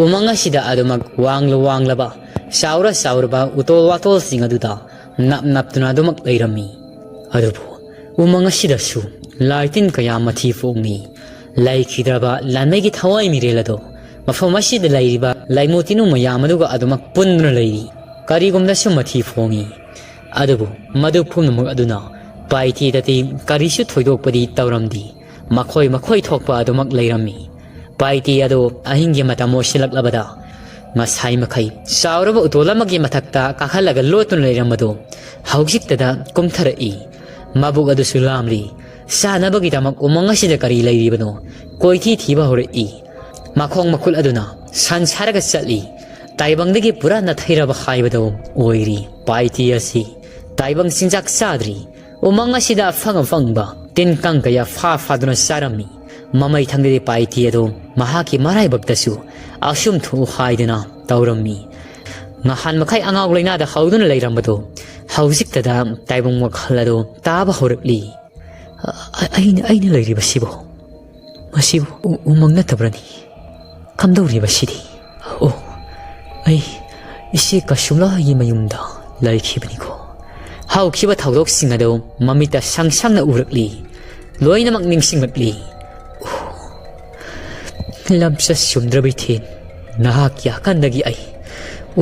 ꯎꯃꯪ ꯑꯁꯤꯗ ꯑꯗꯨꯃꯛ ꯋꯥꯡꯂ ꯋꯥꯡꯂꯕ, ꯆꯥꯎꯔ ꯆꯥꯎꯔꯕ ꯎꯇꯣꯜ ꯋꯥꯇꯣꯜꯁꯤꯡ ꯑꯗꯨꯗ ꯅꯞ ꯅꯞꯇꯨꯅ ꯑꯗꯨꯃꯛ ꯂꯩꯔꯝꯃꯤ꯫ ꯑꯗꯨꯕꯨ ꯎꯃꯪ ꯑꯁꯤꯗꯁꯨ ꯂꯥꯏ ꯇꯤꯟ ꯀꯌꯥ ꯃꯊꯤ ꯐꯣꯡꯂꯤ꯫ ꯂꯩꯈꯤꯗ꯭ꯔꯕ ꯂꯥꯟꯃꯩꯒꯤ ꯊꯋꯥꯏ ꯃꯤꯔꯦꯜ ꯑꯗꯣ ꯃꯐꯝ ꯑꯁꯤꯗ ꯂꯩꯔꯤꯕ ꯂꯥꯏꯃꯨ ꯇꯤꯅꯨ ꯃꯌꯥꯝ ꯑꯗꯨꯒ ꯑꯗꯨꯃꯛ ꯄꯨꯟꯗꯨꯅ ꯂꯩꯔꯤ꯫ ꯀꯔꯤꯒꯨꯝꯕꯗꯁꯨ ꯃꯊꯤ ꯐꯣꯡꯉꯤ꯫ ꯑꯗꯨꯕꯨ ꯃꯗꯨ ꯄꯨꯝꯅꯃꯛ ꯑꯗꯨꯅ ꯄꯥꯏꯇꯤꯗꯗꯤ ꯀꯔꯤꯁꯨ ꯊꯣꯏꯗꯣꯛꯄꯗꯤ ꯇꯧꯔꯝꯗꯦ꯫ ꯃꯈꯣꯏ ꯃꯈꯣꯏ ꯊꯣꯛꯄ ꯑꯗꯨꯃꯛ ꯂꯩꯔꯝꯃꯤ꯫ ꯄꯥꯏꯇꯤ ꯑꯗꯨ ꯑꯍꯤꯡꯒꯤ ꯃꯇꯝ ꯑꯣꯏꯁꯤꯜꯂꯛꯂꯕꯗ ꯉꯁꯥꯏ ꯃꯈꯩ ꯆꯥꯎꯔꯕ ꯎꯇꯣꯜ ꯑꯃꯒꯤ ꯃꯊꯛꯇ ꯀꯥꯈꯠꯂꯒ ꯂꯣꯠꯇꯨꯅ ꯂꯩꯔꯝꯕꯗꯨ ꯍꯧꯖꯤꯛꯇꯗ ꯀꯨꯝꯊꯔꯛꯏ꯫ ꯃꯕꯨꯛ ꯑꯗꯨꯁꯨ ꯂꯥꯝꯂꯤ꯫ ꯆꯥꯅꯕꯒꯤꯗꯃꯛ ꯎꯃꯪ ꯑꯁꯤꯗ ꯀꯔꯤ ꯂꯩꯔꯤꯕꯅꯣ ꯀꯣꯏꯊꯤ ꯊꯤꯕ ꯍꯧꯔꯛꯏ꯫ ꯃꯈꯣꯡ ꯃꯈꯨꯠ ꯑꯗꯨꯅ ꯁꯟ ꯁꯥꯔꯒ ꯆꯠꯂꯤ꯫ ꯇꯥꯏꯕꯪꯗꯒꯤ ꯄꯨꯔꯥ ꯅꯥꯊꯩꯔꯕ ꯍꯥꯏꯕꯗꯨ ꯑꯣꯏꯔꯤ꯫ ꯄꯥꯏꯇꯤ ꯑꯁꯤ ꯇꯥꯏꯕꯪ ꯆꯤꯟꯖꯥꯛ ꯆꯥꯗ꯭ꯔꯤ꯫ ꯎꯃꯪ ꯑꯁꯤꯗ ꯑꯐꯪ ꯑꯐꯪꯕ ꯇꯤꯟ ꯀꯥꯡ ꯀꯌꯥ ꯐꯥ ꯐꯥꯗꯨꯅ ꯆꯥꯔꯝꯃꯤ꯫ ꯃꯃꯩ ꯊꯪꯗꯗꯤ ꯄꯥꯏꯇꯤ ꯑꯗꯨ ꯃꯍꯥꯛꯀꯤ ꯃꯔꯥꯏꯕꯛꯇꯁꯨ ꯑꯁꯨꯝ ꯊꯣꯛꯎ ꯍꯥꯏꯗꯨꯅ ꯇꯧꯔꯝꯃꯤ꯫ ꯉꯍꯥꯟ ꯃꯈꯩ ꯑꯉꯥꯎ ꯂꯩꯅꯥꯗ ꯍꯧꯗꯨꯅ ꯂꯩꯔꯝꯕꯗꯨ ꯍꯧꯖꯤꯛꯇꯗ ꯇꯥꯏꯕꯪ ꯋꯥꯈꯜ ꯑꯗꯨ ꯇꯥꯕ ꯍꯧꯔꯛꯂꯤ꯫ "ꯑ-, ꯑꯩꯅ, ꯑꯩꯅ ꯂꯩꯔꯤꯕꯁꯤꯕꯨ, ꯃꯁꯤꯕꯨ ꯎ-, ꯎꯃꯪ ꯅꯠꯇꯕ꯭ꯔꯅꯤ? ꯀꯝꯗꯧꯔꯤꯕꯁꯤꯗꯤ? ꯑꯣ, ꯑꯩ ꯏꯆꯦ ꯀꯁꯨꯝꯂꯥꯒꯤ ꯃꯌꯨꯝꯗ ꯂꯩꯈꯤꯕꯅꯤꯀꯣ꯫" ꯍꯧꯈꯤꯕ ꯊꯧꯗꯣꯛꯁꯤꯡ ꯑꯗꯨ ꯃꯃꯤꯠꯇ ꯁꯪ ꯁꯪꯅ ꯎꯔꯛꯂꯤ꯫ ꯂꯣꯏꯅꯃꯛ ꯅꯤꯡꯁꯤꯡꯂꯛꯂꯤ꯫ "ꯑꯣ, ꯂꯝꯆꯠ ꯆꯨꯝꯗ꯭ꯔꯕ ꯏꯊꯦꯟ, ꯅꯍꯥꯛꯀꯤ ꯑꯀꯟꯗꯒꯤ ꯑꯩ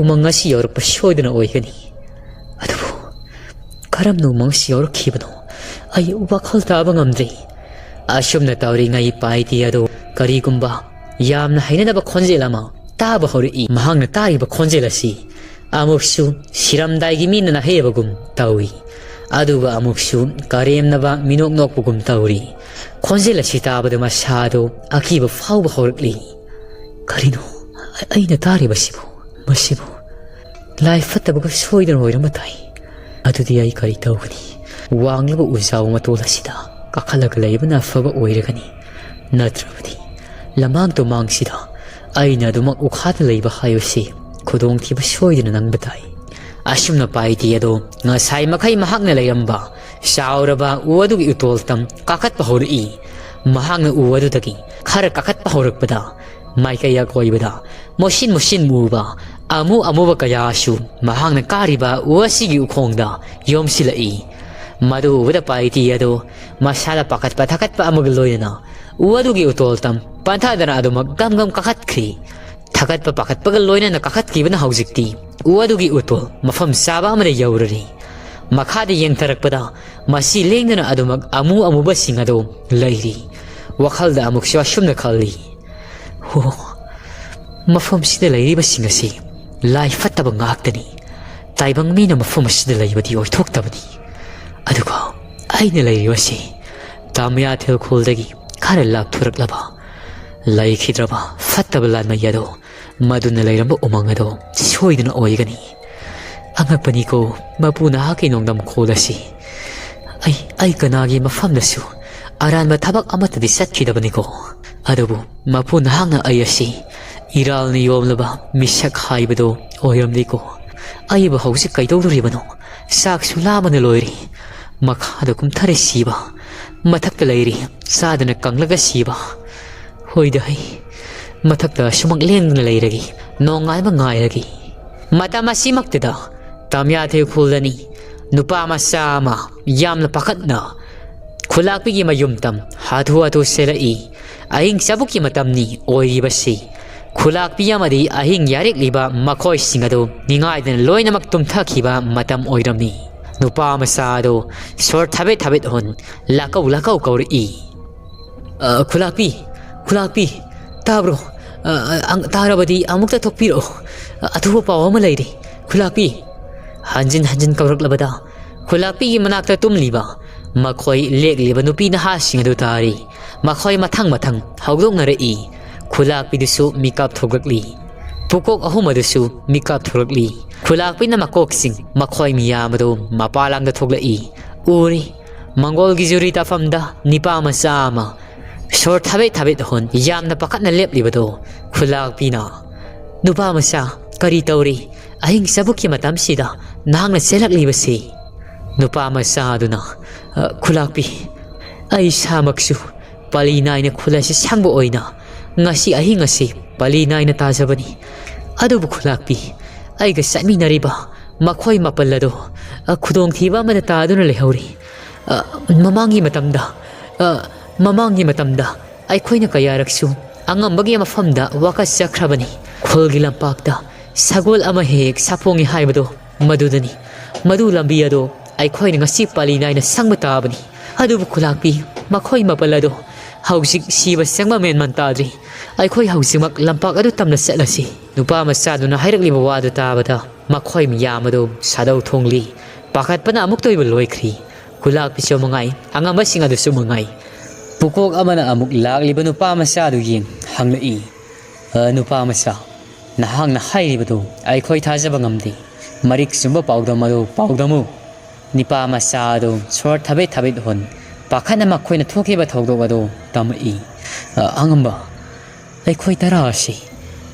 ꯎꯃꯪ ꯑꯁꯤ ꯌꯧꯔꯛꯄ ꯁꯣꯏꯗꯅ ꯑꯣꯏꯒꯅꯤ꯫ ꯑꯗꯨꯕꯨ ꯀꯔꯝꯅ ꯎꯃꯪ ꯑꯁꯤ ꯌꯧꯔꯛꯈꯤꯕꯅꯣ? ꯑꯩ ꯋꯥꯈꯜ ꯇꯥꯕ ꯉꯝꯗ꯭ꯔꯦ꯫" ꯑꯁꯨꯝꯅ ꯇꯧꯔꯤꯉꯩ ꯄꯥꯏꯇꯤ ꯑꯗꯨ ꯀꯔꯤꯒꯨꯝꯕ ꯌꯥꯝꯅ ꯍꯩꯅꯗꯕ ꯈꯣꯟꯖꯦꯜ ꯑꯃ ꯇꯥꯕ ꯍꯧꯔꯛꯏ꯫ ꯃꯍꯥꯛꯅ ꯇꯥꯔꯤꯕ ꯈꯣꯟꯖꯦꯜ ꯑꯁꯤ ꯑꯃꯨꯛꯁꯨ ꯁꯤꯔꯝꯗꯥꯏꯒꯤ ꯃꯤꯅ ꯅꯥꯍꯩꯕꯒꯨꯝ ꯇꯧꯏ, ꯑꯗꯨꯒ ꯑꯃꯨꯛꯁꯨ ꯀꯔꯦꯝꯅꯕ ꯃꯤꯅꯣꯛ ꯅꯣꯛꯄꯒꯨꯝ ꯇꯧꯔꯤ꯫ ꯈꯣꯟꯖꯦꯜ ꯑꯁꯤ ꯇꯥꯕꯗ ꯃꯁꯥꯗꯨ ꯑꯀꯤꯕ ꯐꯥꯎꯕ ꯍꯧꯔꯛꯂꯤ꯫ "ꯀꯔꯤꯅꯣ ꯑꯩꯅ ꯇꯥꯔꯤꯕꯁꯤꯕꯨ? ꯃꯁꯤꯕꯨ ꯂꯥꯏ ꯐꯠꯇꯕꯒ ꯁꯣꯏꯗꯅ ꯑꯣꯏꯔꯝꯕ ꯇꯥꯏ꯫ ꯑꯗꯨꯗꯤ ꯑꯩ ꯀꯔꯤ ꯇꯧꯒꯅꯤ? ꯋꯥꯡꯂꯕ ꯎꯖꯥꯎ ꯃꯇꯣꯜ ꯑꯁꯤꯗ ꯀꯥꯈꯠꯂꯒ ꯂꯩꯕꯅ ꯑꯐꯕ ꯑꯣꯏꯔꯒꯅꯤ꯫ ꯅꯠꯇ꯭ꯔꯕꯗꯤ ꯂꯃꯥꯡ ꯇꯨꯃꯥꯡꯁꯤꯗ ꯑꯩꯅ ꯑꯗꯨꯃꯛ ꯎꯈꯥꯗ ꯂꯩꯕ ꯍꯥꯏꯕꯁꯤ ꯈꯨꯗꯣꯡꯊꯤꯕ ꯁꯣꯏꯗꯅ ꯅꯪꯕ ꯇꯥꯏ꯫" ꯑꯁꯨꯝꯅ ꯄꯥꯏꯇꯤ ꯑꯗꯣ ꯉꯁꯥꯏ ꯃꯈꯩ ꯃꯍꯥꯛꯅ ꯂꯩꯔꯝꯕ ꯆꯥꯎꯔꯕ ꯎ ꯑꯗꯨꯒꯤ ꯎꯇꯣꯜꯇꯝ ꯀꯥꯈꯠꯄ ꯍꯧꯔꯛꯏ꯫ ꯃꯍꯥꯛꯅ ꯎ ꯑꯗꯨꯗꯒꯤ ꯈꯔ ꯀꯥꯈꯠꯄ ꯍꯧꯔꯛꯄꯗ ꯃꯥꯏꯀꯩ ꯑꯀꯣꯏꯕꯗ ꯃꯨꯁꯤꯟ ꯃꯨꯁꯤꯟ ꯃꯨꯕ ꯑꯃꯨ ꯑꯃꯨꯕ ꯀꯌꯥꯁꯨ ꯃꯍꯥꯛꯅ ꯀꯥꯔꯤꯕ ꯎ ꯑꯁꯤꯒꯤ ꯎꯈꯣꯡꯗ ꯌꯣꯝꯁꯤꯜꯂꯛꯏ꯫ ꯃꯗꯨ ꯎꯕꯗ ꯄꯥꯏꯇꯤ ꯑꯗꯨ ꯃꯁꯥꯗ ꯄꯥꯈꯠꯄ ꯊꯥꯀꯠꯄ ꯑꯃꯒ ꯂꯣꯏꯅꯅ ꯎ ꯑꯗꯨꯒꯤ ꯎꯇꯣꯜꯇꯝ ꯄꯟꯊꯗꯅ ꯑꯗꯨꯃꯛ ꯒꯝ ꯒꯝ ꯀꯥꯈꯠꯈ꯭ꯔꯤ꯫ ꯊꯥꯒꯠꯄ ꯄꯥꯈꯠꯄꯒ ꯂꯣꯏꯅꯅ ꯀꯥꯈꯠꯈꯤꯕꯅ ꯍꯧꯖꯤꯛꯇꯤ ꯎ ꯑꯗꯨꯒꯤ ꯎꯇꯣꯜ ꯃꯐꯝ ꯆꯥꯕ ꯑꯃꯗ ꯌꯧꯔꯔꯤ꯫ ꯃꯈꯥꯗ ꯌꯦꯡꯊꯔꯛꯄꯗ ꯃꯁꯤ ꯂꯦꯡꯗꯅ ꯑꯗꯨꯃꯛ ꯑꯃꯨ ꯑꯃꯨꯕꯁꯤꯡ ꯑꯗꯨ ꯂꯩꯔꯤ꯫ ꯋꯥꯈꯜꯗ ꯑꯃꯨꯛꯁꯨ ꯑꯁꯨꯝꯅ ꯈꯜꯂꯤ, ꯑꯣ, ꯃꯐꯝꯁꯤꯗ ꯂꯩꯔꯤꯕꯁꯤꯡ ꯑꯁꯤ ꯂꯥꯏ ꯐꯠꯇꯕ ꯉꯥꯛꯇꯅꯤ꯫ ꯇꯥꯏꯕꯪ ꯃꯤꯅ ꯃꯐꯝ ꯑꯁꯤꯗ ꯂꯩꯕꯗꯤ ꯑꯣꯏꯊꯣꯛꯇꯕꯅꯤ꯫ ꯑꯗꯨꯒ ꯑꯩꯅ ꯂꯩꯔꯤꯕꯁꯤ ꯇꯥꯃꯤꯌꯥ ꯊꯤꯜꯈꯣꯜꯗꯒꯤ ꯈꯔ ꯂꯥꯞꯊꯣꯔꯛꯂꯕ ꯂꯩꯈꯤꯗ꯭ꯔꯕ ꯐꯠꯇꯕ ꯂꯥꯟꯃꯩ ꯑꯗꯣ, ꯃꯗꯨꯅ ꯂꯩꯔꯝꯕ ꯎꯃꯪ ꯑꯗꯣ ꯁꯣꯏꯗꯅ ꯑꯣꯏꯒꯅꯤ꯫ ꯑꯉꯛꯄꯅꯤꯀꯣ, ꯃꯄꯨ ꯅꯍꯥꯛꯀꯤ ꯅꯣꯡꯗꯝꯈꯣꯜ ꯑꯁꯤ꯫ ꯑꯩ, ꯑꯩ ꯀꯅꯥꯒꯤ ꯃꯐꯝꯗꯁꯨ ꯑꯔꯥꯟꯕ ꯊꯕꯛ ꯑꯃꯠꯇꯗꯤ ꯆꯠꯈꯤꯗꯕꯅꯤꯀꯣ꯫ ꯑꯗꯨꯕꯨ ꯃꯄꯨ ꯅꯍꯥꯛꯅ ꯑꯩ ꯑꯁꯤ ꯏꯔꯥꯜꯅ ꯌꯣꯝꯂꯕ ꯃꯤꯁꯛ ꯍꯥꯏꯕꯗꯣ ꯑꯣꯏꯔꯝꯂꯤꯀꯣ꯫ ꯑꯩꯕꯨ ꯍꯧꯖꯤꯛ ꯀꯩꯗꯧꯗꯣꯔꯤꯕꯅꯣ? ꯆꯥꯛꯁꯨ ꯂꯥꯝꯕꯅ ꯂꯣꯏꯔꯦ꯫ ꯃꯈꯥꯗ ꯀꯨꯝꯊꯔꯦ ꯁꯤꯕ꯫ ꯃꯊꯛꯇ ꯂꯩꯔꯤ ꯆꯥꯗꯅ ꯀꯪꯂꯒ ꯁꯤꯕ꯫ ꯍꯣꯏꯗ ꯍꯩ, ꯃꯊꯛꯇ ꯑꯁꯨꯃꯛ ꯂꯦꯡꯗꯅ ꯂꯩꯔꯒꯦ, ꯅꯣꯡꯉꯥꯟꯕ ꯉꯥꯏꯔꯒꯦ꯫ ꯃꯇꯝ ꯑꯁꯤꯃꯛꯇꯗ ꯇꯥꯃꯤꯌꯥ ꯊꯤꯜꯈꯣꯜꯗꯅꯤ ꯅꯨꯄꯥ ꯃꯆꯥ ꯑꯃ ꯌꯥꯝꯅ ꯄꯥꯈꯠꯅ ꯈꯨꯂꯥꯛꯄꯤꯒꯤ ꯃꯌꯨꯝ ꯇꯝ ꯍꯥꯊꯨ ꯍꯥꯊꯨ ꯆꯦꯜꯂꯛꯏ꯫ ꯑꯍꯤꯡ ꯆꯕꯨꯛꯀꯤ ꯃꯇꯝꯅꯤ ꯑꯣꯏꯔꯤꯕꯁꯤ꯫ ꯈꯨꯂꯥꯛꯄꯤ ꯑꯃꯗꯤ ꯑꯍꯤꯡ ꯌꯥꯔꯦꯛꯂꯤꯕ ꯃꯈꯣꯏꯁꯤꯡ ꯑꯗꯨ ꯅꯤꯡꯉꯥꯏꯗꯅ ꯂꯣꯏꯅꯃꯛ ꯇꯨꯝꯊꯈꯤꯕ ꯃꯇꯝ ꯑꯣꯏꯔꯝꯃꯤ꯫ ꯅꯨꯄꯥ ꯃꯆꯥ ꯑꯗꯨ ꯁꯣꯔ ꯊꯕꯦꯠ ꯊꯕꯦꯠ ꯍꯣꯟ ꯂꯥꯛꯀꯧ ꯂꯥꯛꯀꯧ ꯀꯧꯔꯛꯏ꯫ "ꯑ, ꯈꯨꯂꯥꯛꯄꯤ, ꯈꯨꯂꯥꯛꯄꯤ, ꯇꯥꯕ꯭ꯔꯣ? ꯑ, ꯑ, ꯑꯪ-, ꯇꯥꯔꯕꯗꯤ ꯑꯃꯨꯛꯇ ꯊꯣꯛꯄꯤꯔꯛꯑꯣ꯫ ꯑ, ꯑꯊꯨꯕ ꯄꯥꯎ ꯑꯃ ꯂꯩꯔꯦ, ꯈꯨꯂꯥꯛꯄꯤ!" ꯍꯟꯖꯤꯟ ꯍꯟꯖꯤꯟ ꯀꯧꯔꯛꯂꯕꯗ ꯈꯨꯂꯥꯛꯄꯤꯒꯤ ꯃꯅꯥꯛꯇ ꯇꯨꯝꯂꯤꯕ ꯃꯈꯣꯏ ꯂꯦꯛꯂꯤꯕ ꯅꯨꯄꯤ ꯅꯍꯥꯁꯤꯡ ꯑꯗꯨ ꯇꯥꯔꯤ꯫ ꯃꯈꯣꯏ ꯃꯊꯪ ꯃꯊꯪ ꯍꯧꯗꯣꯛꯅꯔꯛꯏ꯫ ꯈꯨꯂꯥꯛꯄꯤꯗꯨꯁꯨ ꯃꯤꯀꯞ ꯊꯣꯛꯂꯛꯂꯤ꯫ ꯄꯨꯀꯣꯛ ꯑꯍꯨꯝ ꯑꯗꯨꯁꯨ ꯃꯤꯀꯞ ꯊꯣꯛꯂꯛꯂꯤ꯫ ꯈꯨꯂꯥꯛꯄꯤꯅ ꯃꯀꯣꯛꯁꯤꯡ ꯃꯈꯣꯏ ꯃꯤꯌꯥꯝ ꯑꯗꯨ ꯃꯄꯥꯂꯥꯡꯗ ꯊꯣꯛꯂꯛꯏ꯫ ꯎꯔꯤ꯫ ꯃꯪꯒꯣꯜꯒꯤ ꯖꯨꯔꯤ ꯇꯥꯐꯝꯗ ꯅꯤꯄꯥ ꯃꯆꯥ ꯑꯃ ꯁꯣꯔ ꯊꯕꯦꯠ ꯊꯕꯦꯠ ꯍꯣꯟ ꯌꯥꯝꯅ ꯄꯥꯈꯠꯅ ꯂꯦꯞꯂꯤꯕꯗꯣ ꯈꯨꯂꯥꯛꯄꯤꯅ, "ꯅꯨꯄꯥ ꯃꯆꯥ, ꯀꯔꯤ ꯇꯧꯔꯤ? ꯑꯍꯤꯡ ꯆꯕꯨꯛꯀꯤ ꯃꯇꯝꯁꯤꯗ ꯅꯍꯥꯛꯅ ꯆꯦꯜꯂꯛꯂꯤꯕꯁꯤ?" ꯅꯨꯄꯥ ꯃꯆꯥ ꯑꯗꯨꯅ, "ꯑ, ꯈꯨꯂꯥꯛꯄꯤ, ꯑꯩ ꯏꯁꯥꯃꯛꯁꯨ ꯄꯥꯂꯤ ꯅꯥꯏꯅ ꯈꯨꯜ ꯑꯁꯤ ꯁꯪꯕ ꯑꯣꯏꯅ ꯉꯁꯤ ꯑꯍꯤꯡ ꯑꯁꯤ ꯄꯥꯂꯤ ꯅꯥꯏꯅ ꯇꯥꯖꯕꯅꯤ꯫ ꯑꯗꯨꯕꯨ ꯈꯨꯂꯥꯛꯄꯤ, ꯑꯩꯒ ꯆꯠꯃꯤꯟꯅꯔꯤꯕ ꯃꯈꯣꯏ ꯃꯥꯄꯜ ꯑꯗꯣ, ꯑ, ꯈꯨꯗꯣꯡꯊꯤꯕ ꯑꯃꯗ ꯇꯥꯗꯨꯅ ꯂꯩꯍꯧꯔꯤ꯫ ꯑ, ꯃꯃꯥꯡꯒꯤ ꯃꯇꯝꯗ, ꯑ, ꯃꯃꯥꯡꯒꯤ ꯃꯇꯝꯗ ꯑꯩꯈꯣꯏꯅ ꯀꯌꯥꯔꯛꯁꯨ ꯑꯉꯝꯕꯒꯤ ꯃꯐꯝꯗ ꯋꯥꯀꯠꯆꯈ꯭ꯔꯕꯅꯤ꯫ ꯈꯨꯜꯒꯤ ꯂꯝꯄꯥꯛꯇ ꯁꯒꯣꯜ ꯑꯃ ꯍꯦꯛ ꯍꯦꯛ ꯁꯥꯐꯣꯡꯏ ꯍꯥꯏꯕꯗꯣ ꯃꯗꯨꯗꯅꯤ꯫ ꯃꯗꯨ ꯂꯝꯕꯤ ꯑꯗꯣ ꯑꯩꯈꯣꯏꯅ ꯉꯁꯤ ꯄꯥꯂꯤ ꯅꯥꯏꯅ ꯁꯪꯕ ꯇꯥꯕꯅꯤ꯫ ꯑꯗꯨꯕꯨ ꯈꯨꯂꯥꯛꯄꯤ, ꯃꯈꯣꯏ ꯃꯥꯄꯜ ꯑꯗꯣ "ꯍꯧꯖꯤꯛ ꯁꯤꯕ ꯆꯪꯕ ꯃꯦꯟꯃꯥꯟ ꯇꯥꯗ꯭ꯔꯤ꯫ ꯑꯩꯈꯣꯏ ꯍꯧꯖꯤꯛꯃꯛ ꯂꯝꯄꯥꯛ ꯑꯗꯨ ꯇꯝꯅ ꯆꯠꯂꯁꯤ꯫" ꯅꯨꯄꯥ ꯃꯆꯥꯗꯨꯅ ꯍꯥꯏꯔꯛꯂꯤꯕ ꯋꯥꯗꯨ ꯇꯥꯕꯗ ꯃꯈꯣꯏ ꯃꯌꯥꯝ ꯑꯗꯨ ꯁꯥꯗꯧ ꯊꯣꯡꯂꯤ꯫ ꯄꯥꯈꯠꯄꯅ ꯑꯃꯨꯛꯇ ꯑꯣꯏꯕ ꯂꯣꯏꯈ꯭ꯔꯤ꯫ ꯈꯨꯂꯥꯛꯄꯤꯁꯨ ꯃꯉꯥꯏ, ꯑꯉꯝꯕꯁꯤꯡ ꯑꯗꯨꯁꯨ ꯃꯉꯥꯏ꯫ ꯄꯨꯀꯣꯛ ꯑꯃꯅ ꯑꯃꯨꯛ ꯂꯥꯛꯂꯤꯕ ꯅꯨꯄꯥ ꯃꯆꯥ ꯑꯗꯨ ꯌꯦꯡ ꯍꯪꯂꯛꯏ, "ꯑ, ꯅꯨꯄꯥ ꯃꯆꯥ, ꯅꯍꯥꯛꯅ ꯍꯥꯏꯔꯤꯕꯗꯨ ꯑꯩꯈꯣꯏ ꯊꯥꯖꯕ ꯉꯝꯗꯦ꯫ ꯃꯔꯤꯛ ꯆꯨꯝꯕ ꯄꯥꯎꯗꯝ ꯑꯗꯨ ꯄꯥꯎꯗꯝꯃꯨ꯫" ꯅꯤꯄꯥ ꯃꯆꯥ ꯑꯗꯨ ꯁꯣꯔ ꯊꯕꯦꯠ ꯊꯕꯦꯠ ꯍꯣꯟ, ꯄꯥꯈꯠꯅ ꯃꯈꯣꯏꯅ ꯊꯣꯛꯈꯤꯕ ꯊꯧꯗꯣꯛ ꯑꯗꯨ ꯇꯝꯃꯛꯏ꯫ "ꯑ, ꯑꯉꯝꯕ, ꯑꯩꯈꯣꯏ ꯇꯔꯥ ꯑꯁꯤ,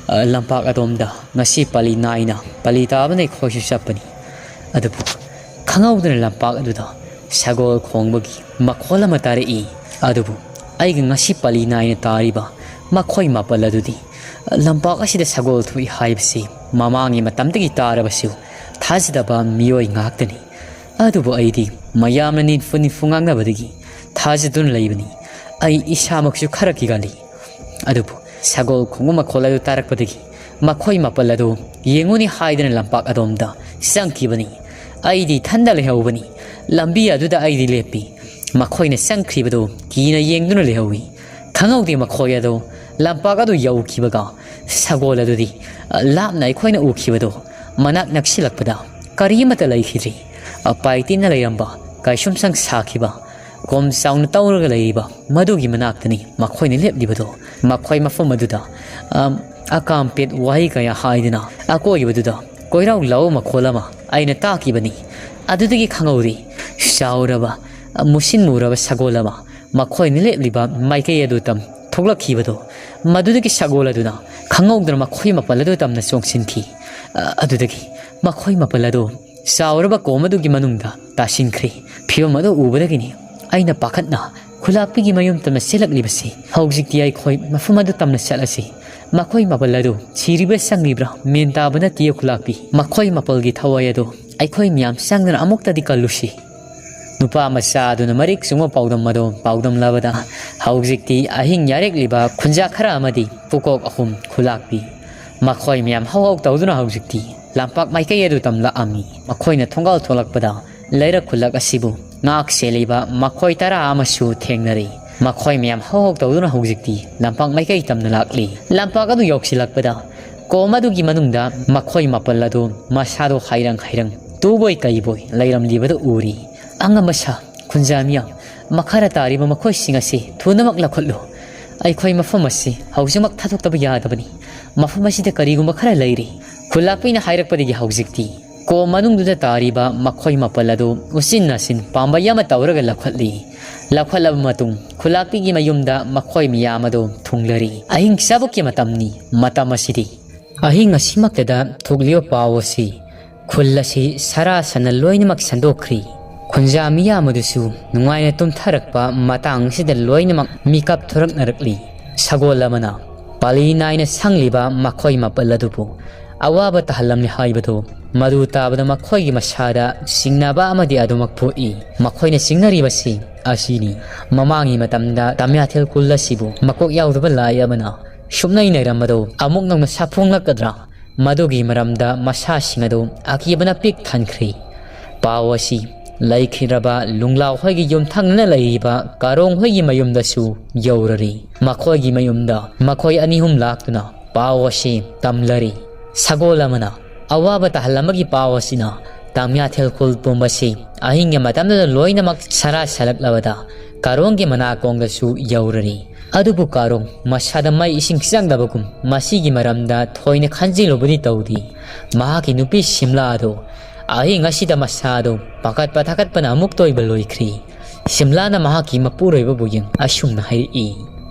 ꯑ, ꯂꯝꯄꯥꯛ ꯑꯗꯣꯝꯗ ꯉꯁꯤ ꯄꯂꯤ ꯅꯥꯏꯅ ꯄꯂꯤ ꯇꯥꯕꯅ ꯑꯩꯈꯣꯏꯁꯨ ꯆꯠꯄꯅꯤ꯫ ꯑꯗꯨꯕꯨ ꯈꯪꯍꯧꯗꯅ ꯂꯝꯄꯥꯛ ꯑꯗꯨꯗ ꯁꯒꯣꯜ ꯈꯣꯡꯕꯒꯤ ꯃꯈꯣꯜ ꯑꯃ ꯇꯥꯔꯛꯏ꯫ ꯑꯗꯨꯕꯨ ꯑꯩꯒ ꯉꯁꯤ ꯄꯂꯤ ꯅꯥꯏꯅ ꯇꯥꯔꯤꯕ ꯃꯈꯣꯏ ꯃꯥꯄꯜ ꯑꯗꯨꯗꯤ, ꯑ, ꯂꯝꯄꯥꯛ ꯑꯁꯤꯗ ꯁꯒꯣꯜ ꯊꯣꯛꯏ ꯍꯥꯏꯕꯁꯤ ꯃꯃꯥꯡꯒꯤ ꯃꯇꯝꯗꯒꯤ ꯇꯥꯔꯕꯁꯨ ꯊꯥꯖꯗꯕ ꯃꯤꯑꯣꯏ ꯉꯥꯛꯇꯅꯤ꯫ ꯑꯗꯨꯕꯨ ꯑꯩꯗꯤ ꯃꯌꯥꯝꯅ ꯅꯤꯟꯐꯨ ꯅꯤꯟꯐꯨ ꯉꯥꯡꯅꯕꯗꯒꯤ ꯊꯥꯖꯗꯨꯅ ꯂꯩꯕꯅꯤ꯫ ꯑꯩ ꯏꯁꯥꯃꯛꯁꯨ ꯈꯔ ꯀꯤꯒꯜꯂꯤ꯫ ꯑꯗꯨꯕꯨ ꯁꯒꯣꯜ ꯈꯣꯡꯕ ꯃꯈꯣꯜ ꯑꯗꯨ ꯇꯥꯔꯛꯄꯗꯒꯤ ꯃꯈꯣꯏ ꯃꯥꯄꯜ ꯑꯗꯨ ꯌꯦꯡꯉꯨꯅꯤ ꯍꯥꯏꯗꯨꯅ ꯂꯝꯄꯥꯛ ꯑꯗꯣꯝꯗ ꯆꯪꯈꯤꯕꯅꯤ꯫ ꯑꯩꯗꯤ ꯏꯊꯟꯗ ꯂꯩꯍꯧꯕꯅꯤ꯫ ꯂꯝꯕꯤ ꯑꯗꯨꯗ ꯑꯩꯗꯤ ꯂꯦꯞꯄꯤ꯫ ꯃꯈꯣꯏꯅ ꯆꯪꯈ꯭ꯔꯤꯕꯗꯨ ꯀꯤꯅ ꯌꯦꯡꯗꯨꯅ ꯂꯩꯍꯧꯏ꯫ ꯈꯪꯍꯧꯗꯦ ꯃꯈꯣꯏ ꯑꯗꯨ ꯂꯝꯄꯥꯛ ꯑꯗꯨ ꯌꯧꯈꯤꯕꯒ ꯁꯒꯣꯜ ꯑꯗꯨꯗꯤ, ꯑ, ꯂꯥꯞꯅ ꯑꯩꯈꯣꯏꯅ ꯎꯈꯤꯕꯗꯨ ꯃꯅꯥꯛ ꯅꯛꯁꯤꯜꯂꯛꯄꯗ ꯀꯔꯤ ꯑꯃꯠꯇ ꯂꯩꯈꯤꯗ꯭ꯔꯤ꯫ ꯑ, ꯄꯥꯏꯇꯤꯟꯅ ꯂꯩꯔꯝꯕ ꯀꯩꯁꯨꯝꯁꯪ ꯁꯥꯈꯤꯕ ꯀꯣꯝ ꯆꯥꯎꯅ ꯇꯧꯔꯒ ꯂꯩꯔꯤꯕ ꯃꯗꯨꯒꯤ ꯃꯅꯥꯛꯇꯅꯤ ꯃꯈꯣꯏꯅ ꯂꯦꯞꯂꯤꯕꯗꯨ꯫ ꯃꯈꯣꯏ ꯃꯐꯝ ꯑꯗꯨꯗ, ꯑꯝ, ꯑꯀꯥꯝꯄꯦꯠ ꯋꯥꯍꯩ ꯀꯌꯥ ꯍꯥꯏꯗꯨꯅ ꯑꯀꯣꯏꯕꯗꯨꯗ ꯀꯣꯏꯔꯥꯎ ꯂꯥꯎꯕ ꯃꯈꯣꯜ ꯑꯃ ꯑꯩꯅ ꯇꯥꯈꯤꯕꯅꯤ꯫ ꯑꯗꯨꯗꯒꯤ ꯈꯪꯍꯧꯔꯤ, ꯆꯥꯎꯔꯕ, ꯃꯨꯁꯤꯟ ꯃꯨꯔꯕ ꯁꯒꯣꯜ ꯑꯃ ꯃꯈꯣꯏꯅ ꯂꯦꯞꯂꯤꯕ ꯃꯥꯏꯀꯩ ꯑꯗꯨ ꯇꯝ ꯊꯣꯛꯂꯛꯈꯤꯕꯗꯨ꯫ ꯃꯗꯨꯗꯒꯤ ꯁꯒꯣꯜ ꯑꯗꯨꯅ ꯈꯪꯍꯧꯗꯅ ꯃꯈꯣꯏ ꯃꯥꯄꯜ ꯑꯗꯨ ꯇꯝꯅ ꯆꯣꯡꯁꯤꯟꯈꯤ꯫ ꯑ-, ꯑꯗꯨꯗꯒꯤ ꯃꯈꯣꯏ ꯃꯥꯄꯜ ꯑꯗꯨ ꯆꯥꯎꯔꯕ ꯀꯣꯝ ꯑꯗꯨꯒꯤ ꯃꯅꯨꯡꯗ ꯇꯥꯁꯤꯟꯈ꯭ꯔꯦ꯫ ꯐꯤꯚꯝ ꯑꯗꯨ ꯎꯕꯗꯒꯤꯅꯤ ꯑꯩꯅ ꯄꯥꯈꯠꯅ ꯈꯨꯂꯥꯛꯄꯤꯒꯤ ꯃꯌꯨꯝ ꯇꯝꯅ ꯆꯦꯜꯂꯛꯂꯤꯕꯁꯤ꯫ ꯍꯧꯖꯤꯛꯇꯤ ꯑꯩꯈꯣꯏ ꯃꯐꯝ ꯑꯗꯨ ꯇꯝꯅ ꯆꯠꯂꯁꯤ꯫ ꯃꯈꯣꯏ ꯃꯥꯄꯜ ꯑꯗꯨ ꯁꯤꯔꯤꯕ꯭ꯔꯥ ꯆꯪꯂꯤꯕ꯭ꯔꯥ ꯃꯦꯟ ꯇꯥꯕ ꯅꯠꯇꯦ ꯈꯨꯂꯥꯛꯄꯤ꯫ ꯃꯈꯣꯏ ꯃꯥꯄꯜꯒꯤ ꯊꯋꯥꯏ ꯑꯗꯨ ꯑꯩꯈꯣꯏ ꯃꯌꯥꯝ ꯆꯪꯗꯅ ꯑꯃꯨꯛꯇꯗꯤ ꯀꯜꯂꯨꯁꯤ꯫ ꯅꯨꯄꯥ ꯃꯆꯥ ꯑꯗꯨꯅ ꯃꯔꯤꯛ ꯆꯨꯝꯕ ꯄꯥꯎꯗꯝ ꯑꯗꯨ ꯄꯥꯎꯗꯝꯂꯕꯗ ꯍꯧꯖꯤꯛꯇꯤ ꯑꯍꯤꯡ ꯌꯥꯔꯦꯛꯂꯤꯕ ꯈꯨꯟꯖꯥ ꯈꯔ ꯑꯃꯗꯤ ꯄꯨꯀꯣꯛ ꯑꯍꯨꯝ ꯈꯨꯂꯥꯛꯄꯤ꯫ ꯃꯈꯣꯏ ꯃꯌꯥꯝ ꯍꯧꯍꯧ ꯇꯧꯗꯨꯅ ꯍꯧꯖꯤꯛꯇꯤ ꯂꯝꯄꯥꯛ ꯃꯥꯏꯀꯩ ꯑꯗꯨ ꯇꯝꯂꯛꯑꯝꯃꯤ꯫ ꯃꯈꯣꯏꯅ ꯊꯣꯡꯒꯥꯜ ꯊꯣꯛꯂꯛꯄꯗ ꯂꯩꯔꯛ ꯈꯨꯜꯂꯛ ꯑꯁꯤꯕꯨ ꯉꯥꯛ ꯁꯦꯜꯂꯤꯕ ꯃꯈꯣꯏ ꯇꯔꯥ ꯑꯃꯁꯨ ꯊꯦꯡꯅꯔꯤ꯫ ꯃꯈꯣꯏ ꯃꯌꯥꯝ ꯍꯧ ꯍꯧ ꯇꯧꯗꯨꯅ ꯍꯧꯖꯤꯛꯇꯤ ꯂꯝꯄꯥꯛ ꯃꯥꯏꯀꯩ ꯇꯝꯅ ꯂꯥꯛꯂꯤ꯫ ꯂꯝꯄꯥꯛ ꯑꯗꯨ ꯌꯧꯁꯤꯜꯂꯛꯄꯗ ꯀꯣꯝ ꯑꯗꯨꯒꯤ ꯃꯅꯨꯡꯗ ꯃꯈꯣꯏ ꯃꯥꯄꯜ ꯑꯗꯨ ꯃꯁꯥꯗꯣ ꯍꯥꯏꯔꯪ ꯍꯥꯏꯔꯪ ꯇꯨꯕꯣꯏ ꯀꯩꯕꯣꯏ ꯂꯩꯔꯝꯂꯤꯕꯗꯨ ꯎꯔꯤ꯫ ꯑꯉꯝꯕ ꯁꯥ, ꯈꯨꯟꯖꯥ ꯃꯤꯌꯥꯝ, ꯃꯈꯥꯗ ꯇꯥꯔꯤꯕ ꯃꯈꯣꯏꯁꯤꯡ ꯑꯁꯤ ꯊꯨꯅꯃꯛ ꯂꯧꯈꯠꯂꯨ꯫ ꯑꯩꯈꯣꯏ ꯃꯐꯝ ꯑꯁꯤ ꯍꯧꯖꯤꯛꯃꯛ ꯊꯥꯗꯣꯛꯇꯕ ꯌꯥꯗꯕꯅꯤ꯫ ꯃꯐꯝ ꯑꯁꯤꯗ ꯀꯔꯤꯒꯨꯝꯕ ꯈꯔ ꯂꯩꯔꯤ꯫ ꯈꯨꯜꯂꯥꯛꯄꯤꯅ ꯍꯥꯏꯔꯛꯄꯗꯒꯤ ꯍꯧꯖꯤꯛꯇꯤ ꯀꯣꯝ ꯃꯅꯨꯡꯗꯨꯗ ꯇꯥꯔꯤꯕ ꯃꯈꯣꯏ ꯃꯥꯄꯜ ꯑꯗꯨ ꯎꯆꯤꯟ ꯅꯥꯆꯤꯟ ꯄꯥꯝꯕꯩ ꯑꯃ ꯇꯧꯔꯒ ꯂꯧꯈꯠꯂꯤ꯫ ꯂꯧꯈꯠꯂꯕ ꯃꯇꯨꯡ ꯈꯨꯜꯂꯥꯛꯄꯤꯒꯤ ꯃꯌꯨꯝꯗ ꯃꯈꯣꯏ ꯃꯤꯌꯥꯝ ꯑꯗꯨ ꯊꯨꯡꯂꯔꯤ꯫ ꯑꯍꯤꯡ ꯆꯥꯕꯨꯛꯀꯤ ꯃꯇꯝꯅꯤ꯫ ꯃꯇꯝ ꯑꯁꯤꯗꯤ ꯑꯍꯤꯡ ꯑꯁꯤꯃꯛꯇꯗ ꯊꯣꯛꯂꯤꯕ ꯄꯥꯎ ꯑꯁꯤ ꯈꯨꯜ ꯑꯁꯤ ꯁꯔꯥ ꯁꯟꯅ ꯂꯣꯏꯅꯃꯛ ꯁꯟꯗꯣꯛꯈ꯭ꯔꯤ꯫ ꯈꯨꯟꯖꯥ ꯃꯤꯌꯥꯝ ꯑꯗꯨꯁꯨ ꯅꯨꯡꯉꯥꯏꯅ ꯇꯨꯝꯊꯔꯛꯄ ꯃꯇꯥꯡ ꯑꯁꯤꯗ ꯂꯣꯏꯅꯃꯛ ꯃꯤꯀꯞ ꯊꯣꯔꯛꯅꯔꯛꯂꯤ꯫ ꯁꯒꯣꯜ ꯑꯃꯅ ꯄꯥꯂꯤ ꯅꯥꯏꯅ ꯁꯪꯂꯤꯕ ꯃꯈꯣꯏ ꯃꯥꯄꯜ ꯑꯗꯨꯕꯨ ꯑꯋꯥꯕ ꯇꯥꯍꯜꯂꯝꯂꯦ ꯍꯥꯏꯕꯗꯨ ꯃꯗꯨ ꯇꯥꯕꯗ ꯃꯈꯣꯏꯒꯤ ꯃꯁꯥꯗ ꯆꯤꯡꯅꯕ ꯑꯃꯗꯤ ꯑꯗꯨꯃꯛ ꯄꯣꯛꯏ꯫ ꯃꯈꯣꯏꯅ ꯆꯤꯡꯅꯔꯤꯕꯁꯤ ꯑꯁꯤꯅꯤ꯫ ꯃꯃꯥꯡꯒꯤ ꯃꯇꯝꯗ ꯇꯝꯌꯥꯊꯦꯜ ꯈꯨꯜ ꯑꯁꯤꯕꯨ ꯃꯀꯣꯛ ꯌꯥꯎꯗꯕ ꯂꯥꯏ ꯑꯃꯅ ꯁꯨꯞꯅꯩ ꯅꯩꯔꯝꯕꯗꯨ ꯑꯃꯨꯛ ꯅꯧꯅ ꯁꯥꯐꯣꯡꯂꯛꯀꯗ꯭ꯔꯥ? ꯃꯗꯨꯒꯤ ꯃꯔꯝꯗ ꯃꯁꯥꯁꯤꯡ ꯑꯗꯨ ꯑꯀꯤꯕꯅ ꯄꯤꯛ ꯊꯟꯈ꯭ꯔꯤ꯫ ꯄꯥꯎ ꯑꯁꯤ ꯂꯩꯈꯤꯗ꯭ꯔꯕ ꯂꯨꯡꯂꯥꯎ ꯍꯣꯏꯒꯤ ꯌꯨꯝꯊꯪꯅꯅ ꯂꯩꯔꯤꯕ ꯀꯥꯔꯣꯡ ꯍꯣꯏꯒꯤ ꯃꯌꯨꯝꯗꯁꯨ ꯌꯧꯔꯔꯤ꯫ ꯃꯈꯣꯏꯒꯤ ꯃꯌꯨꯝꯗ ꯃꯈꯣꯏ ꯑꯅꯤ ꯑꯍꯨꯝ ꯂꯥꯛꯇꯨꯅ ꯄꯥꯎ ꯑꯁꯤ ꯇꯝꯂꯔꯤ꯫ ꯁꯒꯣꯜ ꯑꯃꯅ ꯑꯋꯥꯕ ꯇꯥꯍꯜꯂꯝꯕꯒꯤ ꯄꯥꯎ ꯑꯁꯤꯅ ꯇꯥꯃꯤꯌꯥꯊꯦꯜ ꯈꯨꯜ ꯄꯨꯝꯕꯁꯤ ꯑꯍꯤꯡꯒꯤ ꯃꯇꯝꯗꯨꯗ ꯂꯣꯏꯅꯃꯛ ꯁꯔꯥ ꯁꯥꯂꯛꯂꯕꯗ ꯀꯥꯔꯣꯡꯒꯤ ꯃꯅꯥꯀꯣꯡꯗꯁꯨ ꯌꯧꯔꯔꯤ꯫ ꯑꯗꯨꯕꯨ ꯀꯥꯔꯣꯡ ꯃꯁꯥꯗ ꯃꯩ ꯏꯁꯤꯡ ꯆꯪꯗꯕꯒꯨꯝ ꯃꯁꯤꯒꯤ ꯃꯔꯝꯗ ꯊꯣꯏꯅ ꯈꯟꯖꯤꯜꯂꯨꯕꯗꯤ ꯇꯧꯗꯦ꯫ ꯃꯍꯥꯛꯀꯤ ꯅꯨꯄꯤ ꯁꯤꯝꯂꯥ ꯑꯗꯨ ꯑꯍꯤꯡ ꯑꯁꯤꯗ ꯃꯁꯥ ꯑꯗꯨ ꯄꯥꯈꯠꯄ ꯊꯥꯀꯠꯄꯅ ꯑꯃꯨꯛꯇ ꯑꯣꯏꯕ ꯂꯣꯏꯈ꯭ꯔꯤ꯫ ꯁꯤꯝꯂꯥꯅ ꯃꯍꯥꯛꯀꯤ ꯃꯄꯨꯔꯣꯏꯕꯕꯨ ꯌꯦꯡ ꯑꯁꯨꯝꯅ ꯍꯥꯏꯔꯛꯏ,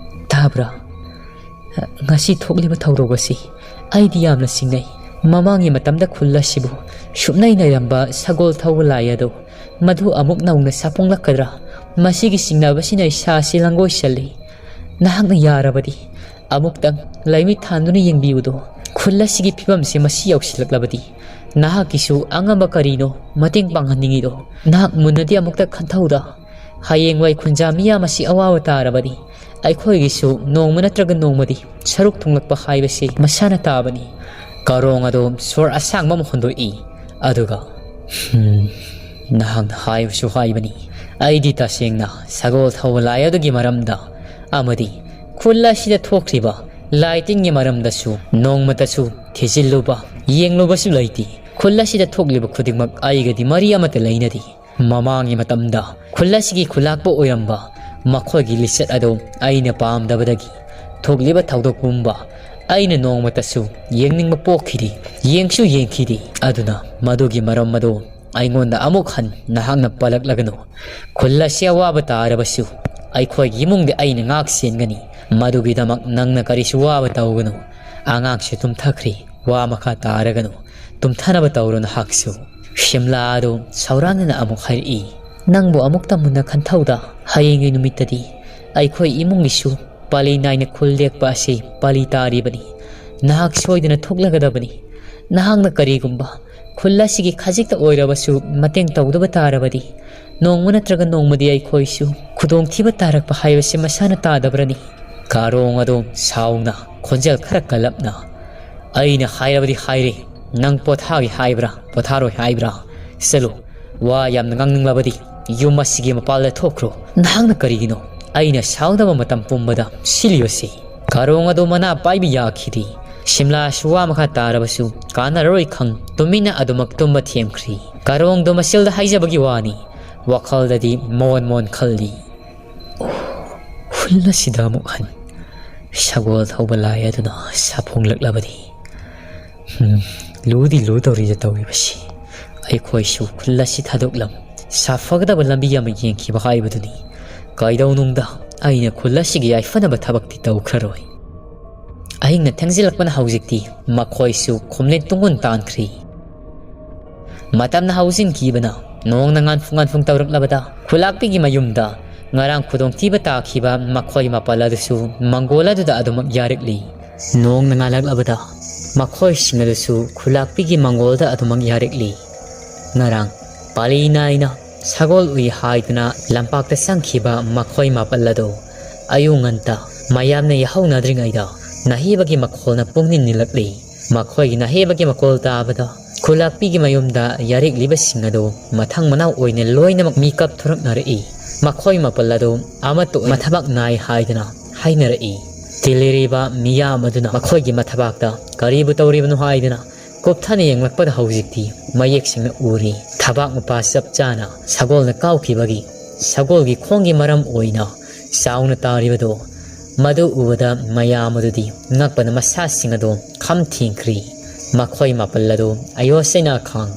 "ꯇꯥꯕ꯭ꯔꯥ? ꯉꯁꯤ ꯊꯣꯛꯂꯤꯕ ꯊꯧꯗꯣꯛ ꯑꯁꯤ ꯑꯩꯗꯤ ꯌꯥꯝꯅ ꯆꯤꯡꯅꯩ꯫ ꯃꯃꯥꯡꯒꯤ ꯃꯇꯝꯗ ꯈꯨꯜ ꯑꯁꯤꯕꯨ ꯁꯨꯞꯅꯩ ꯅꯩꯔꯝꯕ ꯁꯒꯣꯜ ꯊꯧꯕ ꯂꯥꯏ ꯑꯗꯨ ꯃꯗꯨ ꯑꯃꯨꯛ ꯅꯧꯅ ꯁꯥꯐꯣꯡꯂꯛꯀꯗ꯭ꯔꯥ? ꯃꯁꯤꯒꯤ ꯆꯤꯡꯅꯕꯁꯤꯅ ꯏꯁꯥꯁꯤ ꯂꯥꯡꯒꯣꯏꯁꯜꯂꯤ꯫ ꯅꯍꯥꯛꯅ ꯌꯥꯔꯕꯗꯤ ꯑꯃꯨꯛꯇꯪ ꯂꯥꯏꯃꯤꯠ ꯊꯥꯟꯗꯨꯅ ꯌꯦꯡꯕꯤꯌꯨꯗꯣ꯫ ꯈꯨꯜ ꯑꯁꯤꯒꯤ ꯐꯤꯕꯝꯁꯤ ꯃꯁꯤ ꯌꯧꯁꯤꯜꯂꯛꯂꯕꯗꯤ ꯅꯍꯥꯛꯀꯤꯁꯨ ꯑꯉꯝꯕ ꯀꯔꯤꯅꯣ ꯃꯇꯦꯡ ꯄꯥꯡꯍꯟꯅꯤꯡꯉꯤꯗꯣ? ꯅꯍꯥꯛ ꯃꯨꯟꯅꯗꯤ ꯑꯃꯨꯛꯇ ꯈꯟꯊꯧꯗ꯫ ꯍꯌꯦꯡꯋꯥꯏ ꯈꯨꯟꯖꯥ ꯃꯤꯌꯥꯝ ꯑꯁꯤ ꯑꯋꯥꯕ ꯇꯥꯔꯕꯗꯤ ꯑꯩꯈꯣꯏꯒꯤꯁꯨ ꯅꯣꯡꯃ ꯅꯠꯇ꯭ꯔꯒ ꯅꯣꯡꯃꯗꯤ ꯁꯔꯨꯛ ꯊꯨꯡꯂꯛꯄ ꯍꯥꯏꯕꯁꯤ ꯃꯁꯥꯅ ꯇꯥꯕꯅꯤ꯫" ꯀꯥꯔꯣꯡ ꯑꯗꯨ ꯁꯣꯔ ꯑꯁꯥꯡꯕ ꯑꯃ ꯍꯣꯟꯗꯣꯛꯏ꯫ ꯑꯗꯨꯒ, "ꯍꯝ, ꯅꯍꯥꯛꯅ ꯍꯥꯏꯕꯁꯨ ꯍꯥꯏꯕꯅꯤ꯫ ꯑꯩꯗꯤ ꯇꯁꯦꯡꯅ ꯁꯒꯣꯜ ꯊꯧꯕ ꯂꯥꯏ ꯑꯗꯨꯒꯤ ꯃꯔꯝꯗ ꯑꯃꯗꯤ ꯈꯨꯜ ꯑꯁꯤꯗ ꯊꯣꯛꯂꯤꯕ ꯂꯥꯏ ꯇꯤꯟꯒꯤ ꯃꯔꯝꯗꯁꯨ ꯅꯣꯡꯃꯇꯁꯨ ꯊꯤꯖꯤꯜꯂꯨꯕ, ꯌꯦꯡꯂꯨꯕꯁꯨ ꯂꯩꯇꯦ꯫ ꯈꯨꯜ ꯑꯁꯤꯗ ꯊꯣꯛꯂꯤꯕ ꯈꯨꯗꯤꯡꯃꯛ ꯑꯩꯒꯗꯤ ꯃꯔꯤ ꯑꯃꯠꯇ ꯂꯩꯅꯗꯦ꯫ ꯃꯃꯥꯡꯒꯤ ꯃꯇꯝꯗ ꯈꯨꯜ ꯑꯁꯤꯒꯤ ꯈꯨꯂꯥꯛꯄ ꯑꯣꯏꯔꯝꯕ ꯃꯈꯣꯏꯒꯤ ꯂꯤꯆꯠ ꯑꯗꯨ ꯑꯩꯅ ꯄꯥꯝꯗꯕꯗꯒꯤ ꯊꯣꯛꯂꯤꯕ ꯊꯧꯗꯣꯛ ꯄꯨꯝꯕ ꯑꯩꯅ ꯅꯣꯡꯃꯇꯁꯨ ꯌꯦꯡꯅꯤꯡꯕ ꯄꯣꯛꯈꯤꯗꯦ, ꯌꯦꯡꯁꯨ ꯌꯦꯡꯈꯤꯗꯦ꯫ ꯑꯗꯨꯅ ꯃꯗꯨꯒꯤ ꯃꯔꯝ ꯑꯗꯨ ꯑꯩꯉꯣꯟꯗ ꯑꯃꯨꯛ ꯍꯟꯅ ꯅꯍꯥꯛꯅ ꯄꯜꯂꯛꯂꯒꯅꯨ꯫ ꯈꯨꯜ ꯑꯁꯤ ꯑꯋꯥꯕ ꯇꯥꯔꯕꯁꯨ ꯑꯩꯈꯣꯏꯒꯤ ꯏꯃꯨꯡꯗꯤ ꯑꯩꯅ ꯉꯥꯛ ꯁꯦꯟꯒꯅꯤ꯫ ꯃꯗꯨꯒꯤꯗꯃꯛ ꯅꯪꯅ ꯀꯔꯤꯁꯨ ꯋꯥꯕ ꯇꯧꯒꯅꯨ꯫ ꯑꯉꯥꯡꯁꯨ ꯇꯨꯝꯊꯈ꯭ꯔꯦ, ꯋꯥ ꯃꯈꯥ ꯇꯥꯔꯒꯅꯨ꯫ ꯇꯨꯝꯊꯅꯕ ꯇꯧꯔꯣ ꯅꯍꯥꯛꯁꯨ꯫ ꯁꯤꯝꯂꯥ ꯑꯗꯨ ꯁꯧꯔꯥꯡꯅꯅ ꯑꯃꯨꯛ ꯍꯥꯏꯔꯛꯏ, "ꯅꯪꯕꯨ ꯑꯃꯨꯛꯇ ꯃꯨꯟꯅ ꯈꯟꯊꯧꯗ꯫ ꯍꯌꯦꯡꯒꯤ ꯅꯨꯃꯤꯠꯇꯗꯤ ꯑꯩꯈꯣꯏ ꯏꯃꯨꯡꯒꯤꯁꯨ ꯄꯥꯂꯤ ꯅꯥꯏꯅ ꯈꯨꯜ ꯂꯦꯛꯄ ꯑꯁꯤ ꯄꯥꯂꯤ ꯇꯥꯔꯤꯕꯅꯤ꯫ ꯅꯍꯥꯛ ꯁꯣꯏꯗꯅ ꯊꯣꯛꯂꯒꯗꯕꯅꯤ꯫ ꯅꯍꯥꯛꯅ ꯀꯔꯤꯒꯨꯝꯕ ꯈꯨꯜ ꯑꯁꯤꯒꯤ ꯈꯖꯤꯛꯇ ꯑꯣꯏꯔꯕꯁꯨ ꯃꯇꯦꯡ ꯇꯧꯗꯕ ꯇꯥꯔꯕꯗꯤ, ꯅꯣꯡꯃ ꯅꯠꯇ꯭ꯔꯒ ꯅꯣꯡꯃꯗꯤ ꯑꯩꯈꯣꯏꯁꯨ ꯈꯨꯗꯣꯡꯊꯤꯕ ꯇꯥꯔꯛꯄ ꯍꯥꯏꯕꯁꯤ ꯃꯁꯥꯅ ꯇꯥꯗꯕ꯭ꯔꯅꯤ?" ꯀꯥꯔꯣꯡ ꯑꯗꯨ ꯁꯥꯎꯅ ꯈꯣꯟꯖꯦꯜ ꯈꯔ ꯀꯜꯂꯞꯅ, "ꯑꯩꯅ ꯍꯥꯏꯔꯕꯗꯤ ꯍꯥꯏꯔꯦ, ꯅꯪ ꯄꯣꯊꯥꯒꯦ ꯍꯥꯏꯕ꯭ꯔꯥ, ꯄꯣꯊꯥꯔꯣꯏ ꯍꯥꯏꯕ꯭ꯔꯥ? ꯆꯠꯂꯨ, ꯋꯥ ꯌꯥꯝꯅ ꯉꯥꯡꯅꯤꯡꯂꯕꯗꯤ ꯌꯨꯝ ꯑꯁꯤꯒꯤ ꯃꯄꯥꯜꯗ ꯊꯣꯛꯈ꯭ꯔꯣ꯫ ꯅꯍꯥꯛꯅ ꯀꯔꯤꯒꯤꯅꯣ ꯑꯩꯅ ꯁꯥꯎꯗꯕ ꯃꯇꯝ ꯄꯨꯝꯕꯗ ꯁꯤꯜꯂꯤꯕꯁꯤ?" ꯀꯥꯔꯣꯡ ꯑꯗꯨ ꯃꯅꯥ ꯄꯥꯏꯕ ꯌꯥꯈꯤꯗꯦ꯫ ꯁꯤꯝꯂꯥꯁꯨ ꯋꯥ ꯃꯈꯥ ꯇꯥꯔꯕꯁꯨ ꯀꯥꯟꯅꯔꯔꯣꯏ ꯈꯪ ꯇꯨꯃꯤꯟꯅ ꯑꯗꯨꯃꯛ ꯇꯨꯝꯕ ꯊꯦꯝꯈ꯭ꯔꯤ꯫ ꯀꯥꯔꯣꯡꯗꯣ ꯃꯆꯤꯜꯗ ꯍꯥꯏꯖꯕꯒꯤ ꯋꯥꯅꯤ, ꯋꯥꯈꯜꯗꯗꯤ ꯃꯣꯟ ꯃꯣꯟ ꯈꯜꯂꯤ꯫ ꯈꯨꯜ ꯑꯁꯤꯗ ꯑꯃꯨꯛ ꯍꯟ ꯁꯒꯣꯜ ꯊꯧꯕ ꯂꯥꯏ ꯑꯗꯨꯅ ꯁꯥꯐꯣꯡꯂꯛꯂꯕꯗꯤ, ꯎꯝ, ꯂꯨꯗꯤ ꯂꯨꯗꯧꯔꯤꯗ ꯇꯧꯔꯤꯕꯁꯤ꯫ ꯑꯩꯈꯣꯏꯁꯨ ꯈꯨꯜ ꯑꯁꯤ ꯊꯥꯗꯣꯛꯂꯝ ꯁꯥꯐꯒꯗꯕ ꯂꯝꯕꯤ ꯑꯃ ꯌꯦꯡꯈꯤꯕ ꯍꯥꯏꯕꯗꯨꯅꯤ꯫ ꯀꯩꯗꯧꯅꯨꯡꯗ ꯑꯩꯅ ꯈꯨꯜ ꯑꯁꯤꯒꯤ ꯌꯥꯏꯐꯅꯕ ꯊꯕꯛꯇꯤ ꯇꯧꯈ꯭ꯔꯔꯣꯏ꯫ ꯑꯍꯤꯡꯅ ꯊꯦꯡꯖꯤꯜꯂꯛꯄꯅ ꯍꯧꯖꯤꯛꯇꯤ ꯃꯈꯣꯏꯁꯨ ꯈꯨꯝꯂꯦꯟ ꯇꯨꯡꯒꯨꯟ ꯇꯥꯟꯈ꯭ꯔꯤ꯫ ꯃꯇꯝꯅ ꯍꯧꯖꯤꯟꯈꯤꯕꯅ ꯅꯣꯡꯅ ꯉꯥꯟꯐꯨ ꯉꯥꯟꯐꯨꯡ ꯇꯧꯔꯛꯂꯕꯗ ꯈꯨꯂꯥꯛꯄꯤꯒꯤ ꯃꯌꯨꯝꯗ ꯉꯔꯥꯡ ꯈꯨꯗꯣꯡꯊꯤꯕ ꯇꯥꯈꯤꯕ ꯃꯈꯣꯏ ꯃꯥꯄꯜ ꯑꯗꯨꯁꯨ ꯃꯪꯒꯣꯜ ꯑꯗꯨꯗ ꯑꯗꯨꯃꯛ ꯌꯥꯔꯛꯂꯤ꯫ ꯅꯣꯡꯅ ꯉꯥꯜꯂꯛꯂꯕꯗ ꯃꯈꯣꯏꯁꯤꯡ ꯑꯗꯨꯁꯨ ꯈꯨꯂꯥꯛꯄꯤꯒꯤ ꯃꯪꯒꯣꯜꯗ ꯑꯗꯨꯃꯛ ꯌꯥꯔꯛꯂꯤ꯫ ꯉꯔꯥꯡ ꯄꯥꯂꯤ ꯅꯥꯏꯅ ꯁꯒꯣꯜ ꯎꯏ ꯍꯥꯏꯗꯨꯅ ꯂꯝꯄꯥꯛꯇ ꯆꯪꯈꯤꯕ ꯃꯈꯣꯏ ꯃꯥꯄꯜ ꯑꯗꯨ ꯑꯌꯨꯛ ꯉꯟꯇꯥ ꯃꯌꯥꯝꯅ ꯌꯥꯍꯧꯅꯗ꯭ꯔꯤꯉꯩꯗ ꯅꯥꯍꯦꯕꯒꯤ ꯃꯈꯣꯜꯅ ꯄꯨꯡꯅꯤꯟ ꯅꯤꯜꯂꯛꯂꯤ꯫ ꯃꯈꯣꯏꯒꯤ ꯅꯥꯍꯦꯕꯒꯤ ꯃꯈꯣꯜ ꯇꯥꯕꯗ ꯈꯨꯂꯥꯛꯄꯤꯒꯤ ꯃꯌꯨꯝꯗ ꯌꯥꯔꯤꯛꯂꯤꯕꯁꯤꯡ ꯑꯗꯨ ꯃꯊꯪ ꯃꯅꯥꯎ ꯑꯣꯏꯅ ꯂꯣꯏꯅꯃꯛ ꯃꯤꯀꯞ ꯊꯣꯔꯛꯅꯔꯛꯏ꯫ ꯃꯈꯣꯏ ꯃꯥꯄꯜ ꯑꯗꯨ ꯑꯃꯠꯇ ꯑꯣꯏꯅ ꯃꯊꯕꯥꯛ ꯅꯥꯏ ꯍꯥꯏꯗꯨꯅ ꯍꯥꯏꯅꯔꯛꯏ꯫ ꯇꯤꯜꯂꯤꯔꯤꯕ ꯃꯤꯌꯥꯝ ꯑꯗꯨꯅ ꯃꯈꯣꯏꯒꯤ ꯃꯊꯕꯥꯛꯇ ꯀꯔꯤꯕꯨ ꯇꯧꯔꯤꯕꯅꯣ ꯍꯥꯏꯗꯨꯅ ꯀꯨꯞꯊꯅ ꯌꯦꯡꯂꯛꯄꯗ ꯍꯧꯖꯤꯛꯇꯤ ꯃꯌꯦꯛ ꯁꯦꯡꯅ ꯎꯔꯤ꯫ ꯊꯕꯥꯛ ꯃꯄꯥ ꯆꯞ ꯆꯥꯅ ꯁꯒꯣꯜꯅ ꯀꯥꯎꯈꯤꯕꯒꯤ ꯁꯒꯣꯜꯒꯤ ꯈꯣꯡꯒꯤ ꯃꯔꯝ ꯑꯣꯏꯅ ꯆꯥꯎꯅ ꯇꯥꯔꯤꯕꯗꯨ ꯃꯗꯨ ꯎꯕꯗ ꯃꯌꯥꯝ ꯑꯗꯨꯗꯤ ꯉꯛꯄꯅ ꯃꯁꯥꯁꯤꯡ ꯑꯗꯨ ꯈꯝ ꯊꯦꯡꯈ꯭ꯔꯤ꯫ ꯃꯈꯣꯏ ꯃꯥꯄꯜ ꯑꯗꯨ ꯑꯌꯣ ꯆꯩꯅꯥ ꯈꯥꯡ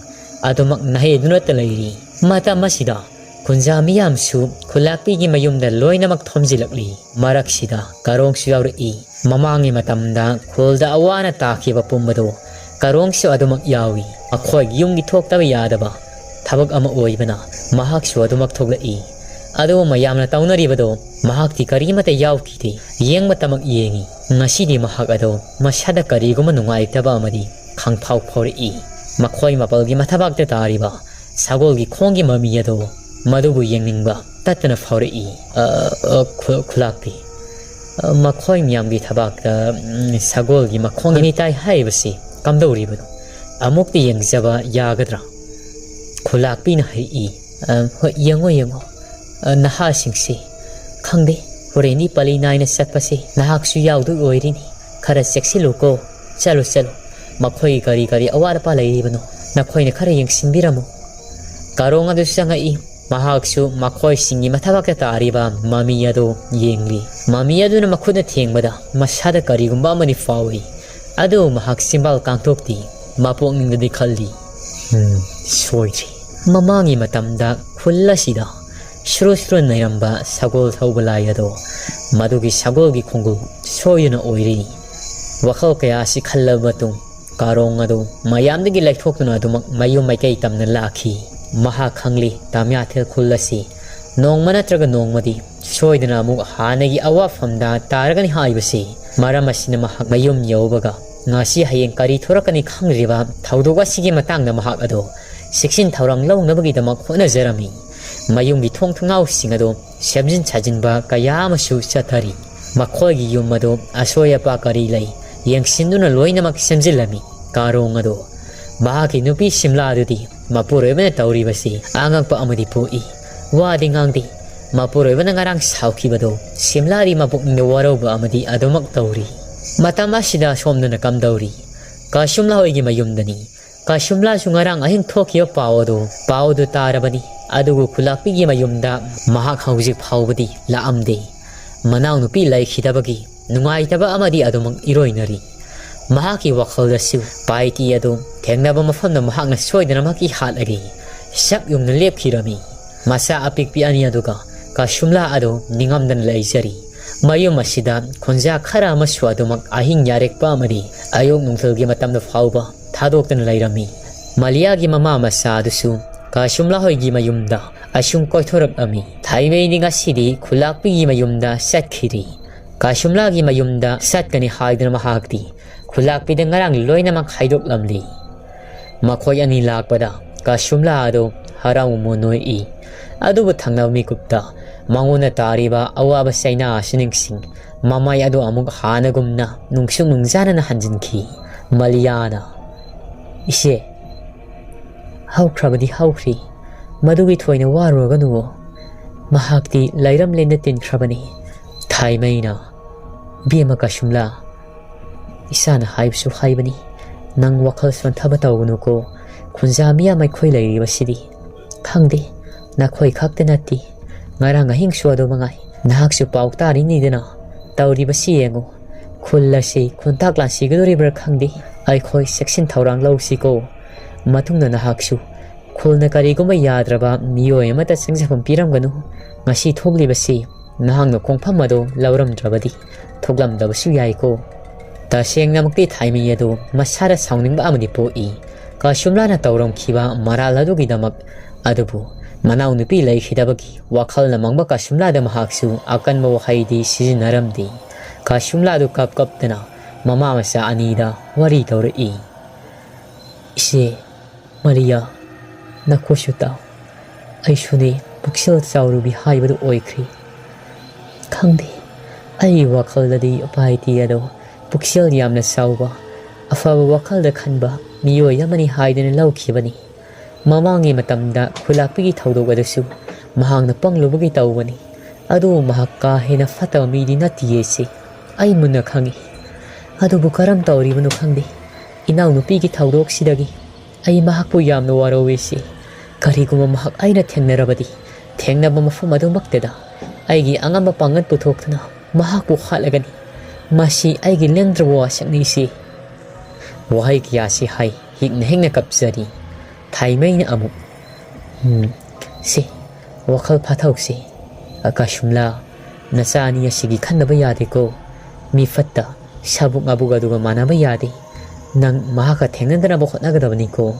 ꯑꯗꯨꯃꯛ ꯅꯥꯍꯩꯗꯨꯅꯇ ꯂꯩꯔꯤ꯫ ꯃꯇꯝ ꯑꯁꯤꯗ ꯈꯨꯟꯖꯥ ꯃꯤꯌꯥꯝꯁꯨ ꯈꯨꯂꯥꯛꯄꯤꯒꯤ ꯃꯌꯨꯝꯗ ꯂꯣꯏꯅꯃꯛ ꯊꯣꯝꯖꯤꯜꯂꯛꯂꯤ꯫ ꯃꯔꯛꯁꯤꯗ ꯀꯥꯔꯣꯡꯁꯨ ꯌꯥꯎꯔꯛꯏ꯫ ꯃꯃꯥꯡꯒꯤ ꯃꯇꯝꯗ ꯈꯨꯜꯗ ꯑꯋꯥꯅ ꯇꯥꯈꯤꯕ ꯄꯨꯝꯕꯗꯨ ꯀꯥꯔꯣꯡꯁꯨ ꯑꯗꯨꯃꯛ ꯌꯥꯎꯏ꯫ ꯃꯈꯣꯏꯒꯤ ꯌꯨꯝꯒꯤ ꯊꯣꯛꯇꯕ ꯌꯥꯗꯕ ꯊꯕꯛ ꯑꯃ ꯑꯣꯏꯕꯅ ꯃꯍꯥꯛꯁꯨ ꯑꯗꯨꯃꯛ ꯊꯣꯛꯂꯛꯏ꯫ ꯑꯗꯨꯕꯨ ꯃꯌꯥꯝꯅ ꯇꯧꯅꯔꯤꯕꯗꯨ ꯃꯍꯥꯛꯇꯤ ꯀꯔꯤꯃꯠꯇ ꯌꯥꯎꯈꯤꯗꯦ꯫ ꯌꯦꯡꯕꯇꯃꯛ ꯌꯦꯡꯏ꯫ ꯉꯁꯤꯗꯤ ꯃꯍꯥꯛ ꯑꯗꯨ ꯃꯁꯥꯗ ꯀꯔꯤꯒꯨꯝꯕ ꯅꯨꯡꯉꯥꯏꯇꯕ ꯑꯃꯗꯤ ꯈꯪꯐꯥꯎ ꯐꯥꯎꯔꯛꯏ꯫ ꯃꯈꯣꯏ ꯃꯥꯄꯜꯒꯤ ꯃꯊꯕꯥꯛꯇ ꯇꯥꯔꯤꯕ ꯁꯒꯣꯜꯒꯤ ꯈꯣꯡꯒꯤ ꯃꯃꯤ ꯑꯗꯨ ꯃꯗꯨꯕꯨ ꯌꯦꯡꯅꯤꯡꯕ ꯇꯠꯇꯅ ꯐꯥꯎꯔꯛꯏ꯫ "ꯑ, ꯑ, ꯈꯨ-, ꯈꯨꯂꯥꯛꯄꯤ, ꯑ, ꯃꯈꯣꯏ ꯃꯤꯌꯥꯝꯒꯤ ꯊꯕꯥꯛꯇ, ꯎꯝ, ꯁꯒꯣꯜꯒꯤ ꯃꯈꯣꯡꯒꯤ ꯃꯃꯤ ꯇꯥꯏ ꯍꯥꯏꯔꯤꯕꯁꯤ ꯀꯝꯗꯧꯔꯤꯕꯅꯣ? ꯑꯃꯨꯛꯇ ꯌꯦꯡꯖꯕ ꯌꯥꯒꯗ꯭ꯔꯥ?" ꯈꯨꯂꯥꯛꯄꯤꯅ ꯍꯥꯏꯔꯛꯏ꯫ "ꯑ, ꯍꯣꯏ, ꯌꯦꯡꯉꯣ, ꯌꯦꯡꯉꯣ꯫ ꯑ, ꯅꯍꯥꯁꯤꯡꯁꯤ, ꯈꯪꯗꯦ, ꯍꯣꯔꯦꯟꯗꯤ ꯄꯂꯤ ꯅꯥꯏꯅ ꯆꯠꯄꯁꯤ ꯅꯍꯥꯛꯁꯨ ꯌꯥꯎꯗꯣꯏ ꯑꯣꯏꯔꯤꯅꯤ꯫ ꯈꯔ ꯆꯦꯛꯁꯤꯜꯂꯨꯀꯣ꯫ ꯆꯠꯂꯨ, ꯆꯠꯂꯨ꯫ ꯃꯈꯣꯏꯒꯤ ꯀꯔꯤ ꯀꯔꯤ ꯑꯋꯥꯠ ꯑꯄꯥ ꯂꯩꯔꯤꯕꯅꯣ, ꯅꯈꯣꯏꯅ ꯈꯔ ꯌꯦꯡꯁꯤꯟꯕꯤꯔꯝꯃꯨ꯫" ꯀꯥꯔꯣꯡ ꯑꯗꯨ ꯆꯪꯉꯛꯏ꯫ ꯃꯍꯥꯛꯁꯨ ꯃꯈꯣꯏꯁꯤꯡꯒꯤ ꯃꯊꯕꯥꯛꯇ ꯇꯥꯔꯤꯕ ꯃꯃꯤ ꯑꯗꯨ ꯌꯦꯡꯂꯤ꯫ ꯃꯃꯤ ꯑꯗꯨꯅ ꯃꯈꯨꯠꯅ ꯊꯦꯡꯕꯗ ꯃꯁꯥꯗ ꯀꯔꯤꯒꯨꯝꯕ ꯑꯃꯗꯤ ꯐꯥꯎꯏ꯫ ꯑꯗꯨꯕꯨ ꯃꯍꯥꯛ ꯆꯤꯝꯕꯥꯜ ꯀꯥꯡꯊꯣꯛꯇꯦ꯫ ꯃꯄꯨꯛꯅꯤꯡꯗꯗꯤ ꯈꯜꯂꯤ, "ꯎꯝ, ꯁꯣꯏꯗ꯭ꯔꯦ꯫ ꯃꯃꯥꯡꯒꯤ ꯃꯇꯝꯗ ꯈꯨꯜ ꯑꯁꯤꯗ ꯁꯨꯔꯨ ꯁꯨꯔꯨ ꯅꯩꯔꯝꯕ ꯁꯒꯣꯜ ꯊꯧꯕ ꯂꯥꯏ ꯑꯗꯣ ꯃꯗꯨꯒꯤ ꯁꯒꯣꯜꯒꯤ ꯈꯣꯡꯒꯨꯜ ꯁꯣꯏꯗꯨꯅ ꯑꯣꯏꯔꯤ꯫" ꯋꯥꯈꯜ ꯀꯌꯥ ꯑꯁꯤ ꯈꯜꯂꯕ ꯃꯇꯨꯡ ꯀꯥꯔꯣꯡ ꯑꯗꯨ ꯃꯌꯥꯝꯗꯒꯤ ꯂꯩꯊꯣꯛꯇꯨꯅ ꯑꯗꯨꯃꯛ ꯃꯌꯨꯝ ꯃꯥꯏꯀꯩ ꯇꯝꯅ ꯂꯥꯛꯈꯤ꯫ ꯃꯍꯥꯛ ꯈꯪꯂꯤ, ꯇꯥꯃꯤꯌꯥꯊꯦꯜ ꯈꯨꯜ ꯑꯁꯤ ꯅꯣꯡꯃ ꯅꯠꯇ꯭ꯔꯒ ꯅꯣꯡꯃꯗꯤ ꯁꯣꯏꯗꯅ ꯑꯃꯨꯛ ꯍꯥꯟꯅꯒꯤ ꯑꯋꯥꯐꯝꯗ ꯇꯥꯔꯒꯅꯤ ꯍꯥꯏꯕꯁꯤ꯫ ꯃꯔꯝ ꯑꯁꯤꯅ ꯃꯍꯥꯛ ꯃꯌꯨꯝ ꯌꯧꯕꯒ ꯉꯁꯤ ꯍꯌꯦꯡ ꯀꯔꯤ ꯊꯣꯔꯛꯀꯅꯤ ꯈꯪꯗ꯭ꯔꯤꯕ ꯊꯧꯗꯣꯛ ꯑꯁꯤꯒꯤ ꯃꯇꯥꯡꯗ ꯃꯍꯥꯛ ꯑꯗꯨ ꯆꯦꯛꯁꯤꯟ ꯊꯧꯔꯥꯡ ꯂꯧꯅꯕꯒꯤꯗꯃꯛ ꯍꯣꯠꯅꯖꯔꯝꯃꯤ꯫ ꯃꯌꯨꯝꯒꯤ ꯊꯣꯡ ꯊꯣꯡꯅꯥꯎꯁꯤꯡ ꯑꯗꯨ ꯁꯦꯝꯖꯤꯟ ꯁꯥꯖꯤꯟꯕ ꯀꯌꯥ ꯑꯃꯁꯨ ꯆꯠꯊꯔꯤ꯫ ꯃꯈꯣꯏꯒꯤ ꯌꯨꯝ ꯑꯗꯨ ꯑꯁꯣꯏ ꯑꯄꯥ ꯀꯔꯤ ꯂꯩ ꯌꯦꯡꯁꯤꯟꯗꯨꯅ ꯂꯣꯏꯅꯃꯛ ꯁꯦꯝꯖꯤꯜꯂꯝꯃꯤ꯫ ꯀꯥꯔꯣꯡ ꯑꯗꯨ ꯃꯍꯥꯛꯀꯤ ꯅꯨꯄꯤ ꯁꯤꯝꯂꯥꯗꯨꯗꯤ ꯃꯄꯨꯔꯣꯏꯕꯅ ꯇꯧꯔꯤꯕꯁꯤ ꯑꯉꯛꯄ ꯑꯃꯗꯤ ꯄꯣꯛꯏ꯫ ꯋꯥꯗꯤ ꯉꯥꯡꯗꯦ꯫ ꯃꯄꯨꯔꯣꯏꯕꯅ ꯉꯔꯥꯡ ꯁꯥꯎꯈꯤꯕꯗꯣ ꯁꯤꯝꯂꯥꯗꯤ ꯃꯄꯨꯛꯅꯤꯡꯗ ꯋꯥꯔꯧꯕ ꯑꯃꯗꯤ ꯑꯗꯨꯃꯛ ꯇꯧꯔꯤ꯫ ꯃꯇꯝ ꯑꯁꯤꯗ ꯁꯣꯝꯗꯅ ꯀꯝꯗꯧꯔꯤ? ꯀꯥꯁꯨꯝꯂꯥ ꯍꯣꯏꯒꯤ ꯃꯌꯨꯝꯗꯅꯤ꯫ ꯀꯥꯁꯨꯝꯂꯥꯁꯨ ꯉꯔꯥꯡ ꯑꯍꯤꯡ ꯊꯣꯛꯈꯤꯕ ꯄꯥꯎ ꯑꯗꯨ, ꯄꯥꯎ ꯑꯗꯨ ꯇꯥꯔꯕꯅꯤ꯫ ꯑꯗꯨꯕꯨ ꯈꯨꯂꯥꯛꯄꯤꯒꯤ ꯃꯌꯨꯝꯗ ꯃꯍꯥꯛ ꯍꯧꯖꯤꯛ ꯐꯥꯎꯕꯗꯤ ꯂꯥꯛꯑꯝꯗꯦ꯫ ꯃꯅꯥꯎꯅꯨꯄꯤ ꯂꯩꯈꯤꯗꯕꯒꯤ ꯅꯨꯡꯉꯥꯏꯇꯕ ꯑꯃꯗꯤ ꯑꯗꯨꯃꯛ ꯏꯔꯣꯏꯅꯔꯤ꯫ ꯃꯍꯥꯛꯀꯤ ꯋꯥꯈꯜꯗꯁꯨ ꯄꯥꯏꯇꯤ ꯑꯗꯨ ꯊꯦꯡꯅꯕ ꯃꯐꯝꯗ ꯃꯍꯥꯛꯅ ꯁꯣꯏꯗꯅꯃꯛꯀꯤ ꯍꯥꯠꯂꯒꯦ꯫ ꯁꯛ ꯌꯨꯡꯅ ꯂꯦꯞꯈꯤꯔꯝꯃꯤ꯫ ꯃꯆꯥ ꯑꯄꯤꯛꯄꯤ ꯑꯅꯤ ꯑꯗꯨꯒ ꯀꯥꯁꯨꯝꯂꯥ ꯑꯗꯨ ꯅꯤꯡꯉꯝꯗꯅ ꯂꯩꯖꯔꯤ꯫ ꯃꯌꯨꯝ ꯑꯁꯤꯗ ꯈꯨꯟꯖꯥ ꯈꯔ ꯑꯃꯁꯨ ꯑꯗꯨꯃꯛ ꯑꯍꯤꯡ ꯌꯥꯔꯦꯛꯄ ꯑꯃꯗꯤ ꯑꯌꯨꯛ ꯅꯨꯡꯊꯤꯜꯒꯤ ꯃꯇꯝꯗ ꯐꯥꯎꯕ ꯊꯥꯗꯣꯛꯇꯅ ꯂꯩꯔꯝꯃꯤ꯫ ꯃꯂꯤꯌꯥꯒꯤ ꯃꯃꯥ ꯃꯆꯥ ꯑꯗꯨꯁꯨ ꯀꯥꯁꯨꯝꯂꯥ ꯍꯣꯏꯒꯤ ꯃꯌꯨꯝꯗ ꯑꯁꯨꯝ ꯀꯣꯏꯊꯣꯔꯛꯂꯝꯃꯤ꯫ ꯊꯥꯏꯃꯩꯅꯤ ꯉꯁꯤꯗꯤ ꯈꯨꯂꯥꯛꯄꯤꯒꯤ ꯃꯌꯨꯝꯗ ꯆꯠꯈꯤꯔꯤ꯫ ꯀꯥꯁꯨꯝꯂꯥꯒꯤ ꯃꯌꯨꯝꯗ ꯆꯠꯀꯅꯤ ꯍꯥꯏꯗꯨꯅ ꯃꯍꯥꯛꯇꯤ ꯈꯨꯂꯥꯛꯄꯤꯗ ꯉꯔꯥꯡ ꯂꯣꯏꯅꯃꯛ ꯍꯥꯏꯗꯣꯛꯂꯝꯂꯤ꯫ ꯃꯈꯣꯏ ꯑꯅꯤ ꯂꯥꯛꯄꯗ ꯀꯥꯁꯨꯝꯂꯥ ꯑꯗꯨ ꯍꯔꯥꯎ ꯃꯣꯟ ꯅꯣꯛꯏ꯫ ꯑꯗꯨꯕꯨ ꯊꯪꯅꯕ ꯃꯤꯀꯨꯞꯇ ꯃꯉꯣꯟꯗ ꯇꯥꯔꯤꯕ ꯑꯋꯥꯕ ꯆꯩꯅꯥ ꯑꯁꯤ ꯅꯤꯡꯁꯤꯡ ꯃꯃꯥꯏ ꯑꯗꯨ ꯑꯃꯨꯛ ꯍꯥꯟꯅꯒꯨꯝꯅ ꯅꯨꯡꯁꯨꯛ ꯅꯨꯡꯖꯥꯅꯅ ꯍꯟꯖꯤꯟꯈꯤ꯫ ꯃꯂꯤꯌꯥꯅ, "ꯏꯆꯦ, ꯍꯧꯈ꯭ꯔꯕꯗꯤ ꯍꯧꯈ꯭ꯔꯤ꯫ ꯃꯗꯨꯒꯤ ꯊꯣꯏꯅ ꯋꯥꯔꯨꯔꯒꯅꯨꯋꯣ꯫ ꯃꯍꯥꯛꯇꯤ ꯂꯩꯔꯝꯂꯦꯟꯗ ꯇꯤꯟꯈ꯭ꯔꯕꯅꯤ꯫" ꯊꯥꯏꯃꯩꯅ, "ꯏꯕꯦꯝꯃ ꯀꯁꯨꯝꯂꯥ, ꯏꯆꯥꯅ ꯍꯥꯏꯕꯁꯨ ꯍꯥꯏꯕꯅꯤ꯫ ꯅꯪ ꯋꯥꯈꯜ ꯁꯣꯟꯊꯕ ꯇꯧꯒꯅꯨꯀꯣ꯫ ꯈꯨꯟꯖꯥ ꯃꯤꯌꯥꯝ ꯑꯩꯈꯣꯏ ꯂꯩꯔꯤꯕꯁꯤꯗꯤ꯫ ꯈꯪꯗꯦ, ꯅꯈꯣꯏ ꯈꯛꯇ ꯅꯠꯇꯦ꯫ ꯉꯔꯥꯡ ꯑꯍꯤꯡꯁꯨ ꯑꯗꯨ ꯃꯉꯥꯏ꯫ ꯅꯍꯥꯛꯁꯨ ꯄꯥꯎ ꯇꯥꯔꯤꯅꯤꯗꯅ꯫ ꯇꯧꯔꯤꯕꯁꯤ ꯌꯦꯡꯉꯨ꯫ ꯈꯨꯜ ꯑꯁꯤ ꯈꯨꯟꯇꯥꯛ ꯂꯥꯟꯁꯤꯒꯗꯧꯔꯤꯕ꯭ꯔꯥ ꯈꯪꯗꯦ꯫ ꯑꯩꯈꯣꯏ ꯆꯦꯛꯁꯤꯟ ꯊꯧꯔꯥꯡ ꯂꯧꯁꯤꯀꯣ꯫ ꯃꯇꯨꯡꯗ ꯅꯍꯥꯛꯁꯨ ꯈꯨꯜꯅ ꯀꯔꯤꯒꯨꯝꯕ ꯌꯥꯗ꯭ꯔꯕ ꯃꯤꯑꯣꯏ ꯑꯃꯠꯇ ꯆꯪꯖꯐꯝ ꯄꯤꯔꯝꯒꯅꯨ꯫ ꯉꯁꯤ ꯊꯣꯛꯂꯤꯕꯁꯤ ꯅꯍꯥꯛꯅ ꯈꯣꯡꯐꯝ ꯑꯗꯨ ꯂꯧꯔꯝꯗ꯭ꯔꯕꯗꯤ ꯊꯣꯛꯂꯝꯗꯕꯁꯨ ꯌꯥꯏꯀꯣ꯫" ꯇꯁꯦꯡꯅꯃꯛꯇꯤ ꯊꯥꯏꯃꯩ ꯑꯗꯨ ꯃꯁꯥꯗ ꯁꯥꯎꯅꯤꯡꯕ ꯑꯃꯗꯤ ꯄꯣꯛꯏ꯫ ꯀꯥꯁꯨꯝꯂꯥꯅ ꯇꯧꯔꯝꯈꯤꯕ ꯃꯔꯥꯜ ꯑꯗꯨꯒꯤꯗꯃꯛ꯫ ꯑꯗꯨꯕꯨ ꯃꯅꯥꯎꯅꯨꯄꯤ ꯂꯩꯈꯤꯗꯕꯒꯤ ꯋꯥꯈꯜꯅ ꯃꯪꯕ ꯀꯥꯁꯨꯝꯂꯥꯗ ꯃꯍꯥꯛꯁꯨ ꯑꯀꯟꯕ ꯋꯥꯍꯩꯗꯤ ꯁꯤꯖꯤꯟꯅꯔꯝꯗꯦ꯫ ꯀꯥꯁꯨꯝꯂꯥꯗꯨ ꯀꯞ ꯀꯞꯇꯅ ꯃꯃꯥ ꯃꯆꯥ ꯑꯅꯤꯗ ꯋꯥꯔꯤ ꯇꯧꯔꯛꯏ꯫ "ꯏꯆꯦ ꯃꯔꯤꯌꯥ, ꯅꯈꯣꯏꯁꯨ ꯇꯥꯎ꯫ ꯑꯩꯁꯨꯅꯦ, ꯄꯨꯛꯆꯦꯜ ꯆꯥꯎꯔꯨꯕꯤ ꯍꯥꯏꯕꯗꯨ ꯑꯣꯏꯈ꯭ꯔꯦ꯫ ꯈꯪꯗꯦ, ꯑꯩꯒꯤ ꯋꯥꯈꯜꯗꯗꯤ ꯎꯄꯥꯏꯇꯤ ꯑꯗꯣ ꯄꯨꯛꯆꯦꯜ ꯌꯥꯝꯅ ꯆꯥꯎꯕ, ꯑꯐꯕ ꯋꯥꯈꯜꯗ ꯈꯟꯕ, ꯃꯤꯑꯣꯏ ꯑꯃꯅꯤ ꯍꯥꯏꯗꯨꯅ ꯂꯧꯈꯤꯕꯅꯤ꯫ ꯃꯃꯥꯡꯒꯤ ꯃꯇꯝꯗ ꯈꯨꯂꯥꯛꯄꯤꯒꯤ ꯊꯧꯗꯣꯛ ꯑꯗꯨꯁꯨ ꯃꯍꯥꯛꯅ ꯄꯪꯂꯨꯕꯒꯤ ꯇꯧꯕꯅꯤ꯫ ꯑꯗꯨꯕꯨ ꯃꯍꯥꯛ ꯀꯥ ꯍꯦꯟꯅ ꯐꯠꯇꯕ ꯃꯤꯗꯤ ꯅꯠꯇꯤꯌꯦ ꯏꯆꯦ꯫ ꯑꯩ ꯃꯨꯟꯅ ꯈꯪꯏ꯫ ꯑꯗꯨꯕꯨ ꯀꯔꯝ ꯇꯧꯔꯤꯕꯅꯣ ꯈꯪꯗꯦ꯫ ꯏꯅꯥꯎꯅꯨꯄꯤꯒꯤ ꯊꯧꯗꯣꯛꯁꯤꯗꯒꯤ ꯑꯩ ꯃꯍꯥꯛꯄꯨ ꯌꯥꯝꯅ ꯋꯥꯔꯧꯏ ꯏꯆꯦ꯫ ꯀꯔꯤꯒꯨꯝꯕ ꯃꯍꯥꯛ ꯑꯩꯅ ꯊꯦꯡꯅꯔꯕꯗꯤ, ꯊꯦꯡꯅꯕ ꯃꯐꯝ ꯑꯗꯨꯃꯛꯇꯗ ꯑꯩꯒꯤ ꯑꯉꯝꯕ ꯄꯥꯡꯒꯜ ꯄꯨꯊꯣꯛꯇꯨꯅ ꯃꯍꯥꯛꯄꯨ ꯍꯥꯠꯂꯒꯅꯤ꯫ ꯃꯁꯤ ꯑꯩꯒꯤ ꯂꯦꯡꯗ꯭ꯔꯕ ꯋꯥꯁꯛꯅꯤ ꯏꯆꯦ꯫ ꯋꯥꯍꯩ ꯀꯌꯥꯁꯤ ꯍꯥꯏ ꯍꯤꯛꯅ ꯍꯤꯛꯅ ꯀꯞꯆꯔꯤ꯫ ꯊꯥꯏꯃꯩꯅ ꯑꯃꯨꯛ, "ꯎꯝ, ꯁꯤ, ꯋꯥꯈꯜ ꯐꯥꯊꯧꯁꯤ꯫ ꯑꯀꯥꯁ ꯁꯨꯝꯂꯥ, ꯅꯆꯥ ꯑꯅꯤ ꯑꯁꯤꯒꯤ ꯈꯟꯗꯕ ꯌꯥꯗꯦꯀꯣ꯫ ꯃꯤ ꯐꯠꯇ, ꯁꯥꯕꯨꯛ ꯉꯥꯕꯨꯛ ꯑꯗꯨꯒ ꯃꯥꯟꯅꯕ ꯌꯥꯗꯦ꯫ ꯅꯪ ꯃꯍꯥꯛꯀ ꯊꯦꯡꯅꯗꯅꯕ ꯍꯣꯠꯅꯒꯗꯕꯅꯤꯀꯣ꯫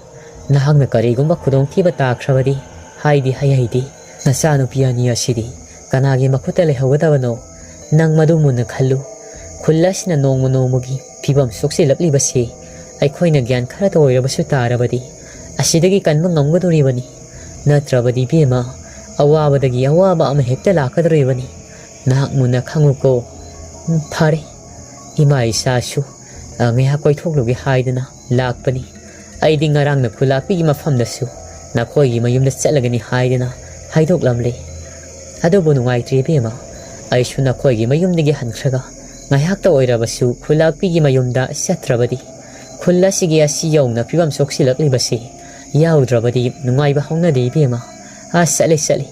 ꯅꯍꯥꯛꯅ ꯀꯔꯤꯒꯨꯝꯕ ꯈꯨꯗꯣꯡꯊꯤꯕ ꯇꯥꯈ꯭ꯔꯕꯗꯤ ꯍꯥꯏꯗꯤ ꯍꯥꯏꯍꯩꯗꯦ꯫ ꯅꯆꯥꯅꯨꯄꯤ ꯑꯅꯤ ꯑꯁꯤꯗꯤ ꯀꯅꯥꯒꯤ ꯃꯈꯨꯠꯇ ꯂꯩꯍꯧꯒꯗꯕꯅꯣ? ꯅꯪ ꯃꯗꯨ ꯃꯨꯟꯅ ꯈꯜꯂꯨ꯫ ꯈꯨꯜ ꯑꯁꯤꯅ ꯅꯣꯡꯃ ꯅꯣꯡꯃꯒꯤ ꯐꯤꯕꯝ ꯁꯣꯛꯆꯤꯜꯂꯛꯂꯤꯕꯁꯤ ꯑꯩꯈꯣꯏꯅ ꯒ꯭ꯌꯥꯟ ꯈꯔꯇ ꯑꯣꯏꯔꯕꯁꯨ ꯇꯥꯔꯕꯗꯤ ꯑꯁꯤꯗꯒꯤ ꯀꯟꯕ ꯉꯝꯒꯗꯣꯔꯤꯕꯅꯤ꯫ ꯅꯠꯇ꯭ꯔꯕꯗꯤ ꯏꯕꯦꯝꯃ, ꯑꯋꯥꯕꯗꯒꯤ ꯑꯋꯥꯕ ꯑꯃ ꯍꯦꯛꯇ ꯂꯥꯛꯀꯗꯣꯔꯤꯕꯅꯤ꯫ ꯅꯍꯥꯛ ꯃꯨꯟꯅ ꯈꯪꯉꯨꯀꯣ꯫ ꯎꯝ, ꯐꯔꯦ꯫ ꯏꯃꯥ ꯏꯆꯥꯁꯨ, ꯑ, ꯉꯥꯏꯍꯥꯛ ꯀꯣꯏꯊꯣꯛꯂꯨꯒꯦ ꯍꯥꯏꯗꯨꯅ ꯂꯥꯛꯄꯅꯤ꯫ ꯑꯩꯗꯤ ꯉꯔꯥꯡꯅ ꯈꯨꯂꯥꯛꯄꯤꯒꯤ ꯃꯐꯝꯗꯁꯨ ꯅꯈꯣꯏꯒꯤ ꯃꯌꯨꯝꯗ ꯆꯠꯂꯒꯅꯤ ꯍꯥꯏꯗꯨꯅ ꯍꯥꯏꯗꯣꯛꯂꯝꯂꯦ꯫ ꯑꯗꯨꯕꯨ ꯅꯨꯡꯉꯥꯏꯇ꯭ꯔꯦ ꯏꯕꯦꯝꯃ, ꯑꯩꯁꯨ ꯅꯈꯣꯏꯒꯤ ꯃꯌꯨꯝꯗꯒꯤ ꯍꯟꯈ꯭ꯔꯒ ꯉꯥꯏꯍꯥꯛꯇ ꯑꯣꯏꯔꯕꯁꯨ ꯈꯨꯂꯥꯛꯄꯤꯒꯤ ꯃꯌꯨꯝꯗ ꯆꯠꯇ꯭ꯔꯕꯗꯤ ꯈꯨꯜ ꯑꯁꯤꯒꯤ ꯑꯁꯤ ꯌꯧꯅ ꯐꯤꯕꯝ ꯁꯣꯛꯁꯤꯜꯂꯛꯂꯤꯕꯁꯤ ꯌꯥꯎꯗ꯭ꯔꯕꯗꯤ ꯅꯨꯡꯉꯥꯏꯕ ꯍꯧꯅꯗꯦ ꯏꯕꯦꯝꯃ꯫ ꯑꯁ, ꯆꯠꯂꯤ, ꯆꯠꯂꯤ꯫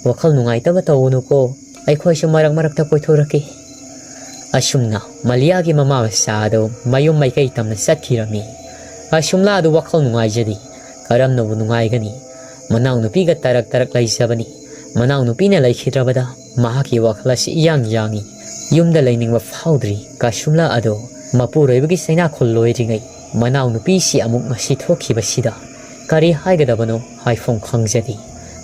ꯋꯥꯈꯜ ꯅꯨꯡꯉꯥꯏꯇꯕ ꯇꯧꯒꯅꯨꯀꯣ꯫ ꯑꯩꯈꯣꯏꯁꯨ ꯃꯔꯛ ꯃꯔꯛꯇ ꯀꯣꯏꯊꯣꯔꯛꯀꯦ꯫ ꯑꯁꯨꯝꯅ ꯃꯂꯤꯌꯥꯒꯤ ꯃꯃꯥ ꯃꯆꯥ ꯑꯗꯨ ꯃꯌꯨꯝ ꯃꯥꯏꯀꯩ ꯇꯝꯅ ꯆꯠꯈꯤꯔꯝꯃꯤ꯫ ꯑꯁꯨꯝꯂꯥ ꯑꯗꯨ ꯋꯥꯈꯜ ꯅꯨꯡꯉꯥꯏꯖꯗꯦ꯫ ꯀꯔꯝꯅꯕꯨ ꯅꯨꯡꯉꯥꯏꯒꯅꯤ? ꯃꯅꯥꯎꯅꯨꯄꯤꯒ ꯇꯔꯛ ꯇꯔꯛ ꯂꯩꯖꯕꯅꯤ꯫ ꯃꯅꯥꯎꯅꯨꯄꯤꯅ ꯂꯩꯈꯤꯗ꯭ꯔꯕꯗ ꯃꯍꯥꯛꯀꯤ ꯋꯥꯈꯜ ꯑꯁꯤ ꯏꯌꯥꯡ ꯌꯥꯡꯏ꯫ ꯌꯨꯝꯗ ꯂꯩꯅꯤꯡꯕ ꯐꯥꯎꯗ꯭ꯔꯤ꯫ ꯀꯥꯁꯨꯝꯂꯥ ꯑꯗꯣ ꯃꯄꯨꯔꯣꯏꯕꯒꯤ ꯆꯩꯅꯥꯈꯣꯜ ꯂꯣꯏꯗ꯭ꯔꯤꯉꯩ ꯃꯅꯥꯎꯅꯨꯄꯤꯁꯤ ꯑꯃꯨꯛ ꯉꯁꯤ ꯊꯣꯛꯈꯤꯕꯁꯤꯗ ꯀꯔꯤ ꯍꯥꯏꯒꯗꯕꯅꯣ ꯍꯥꯏꯐꯝ ꯈꯪꯖꯗꯦ꯫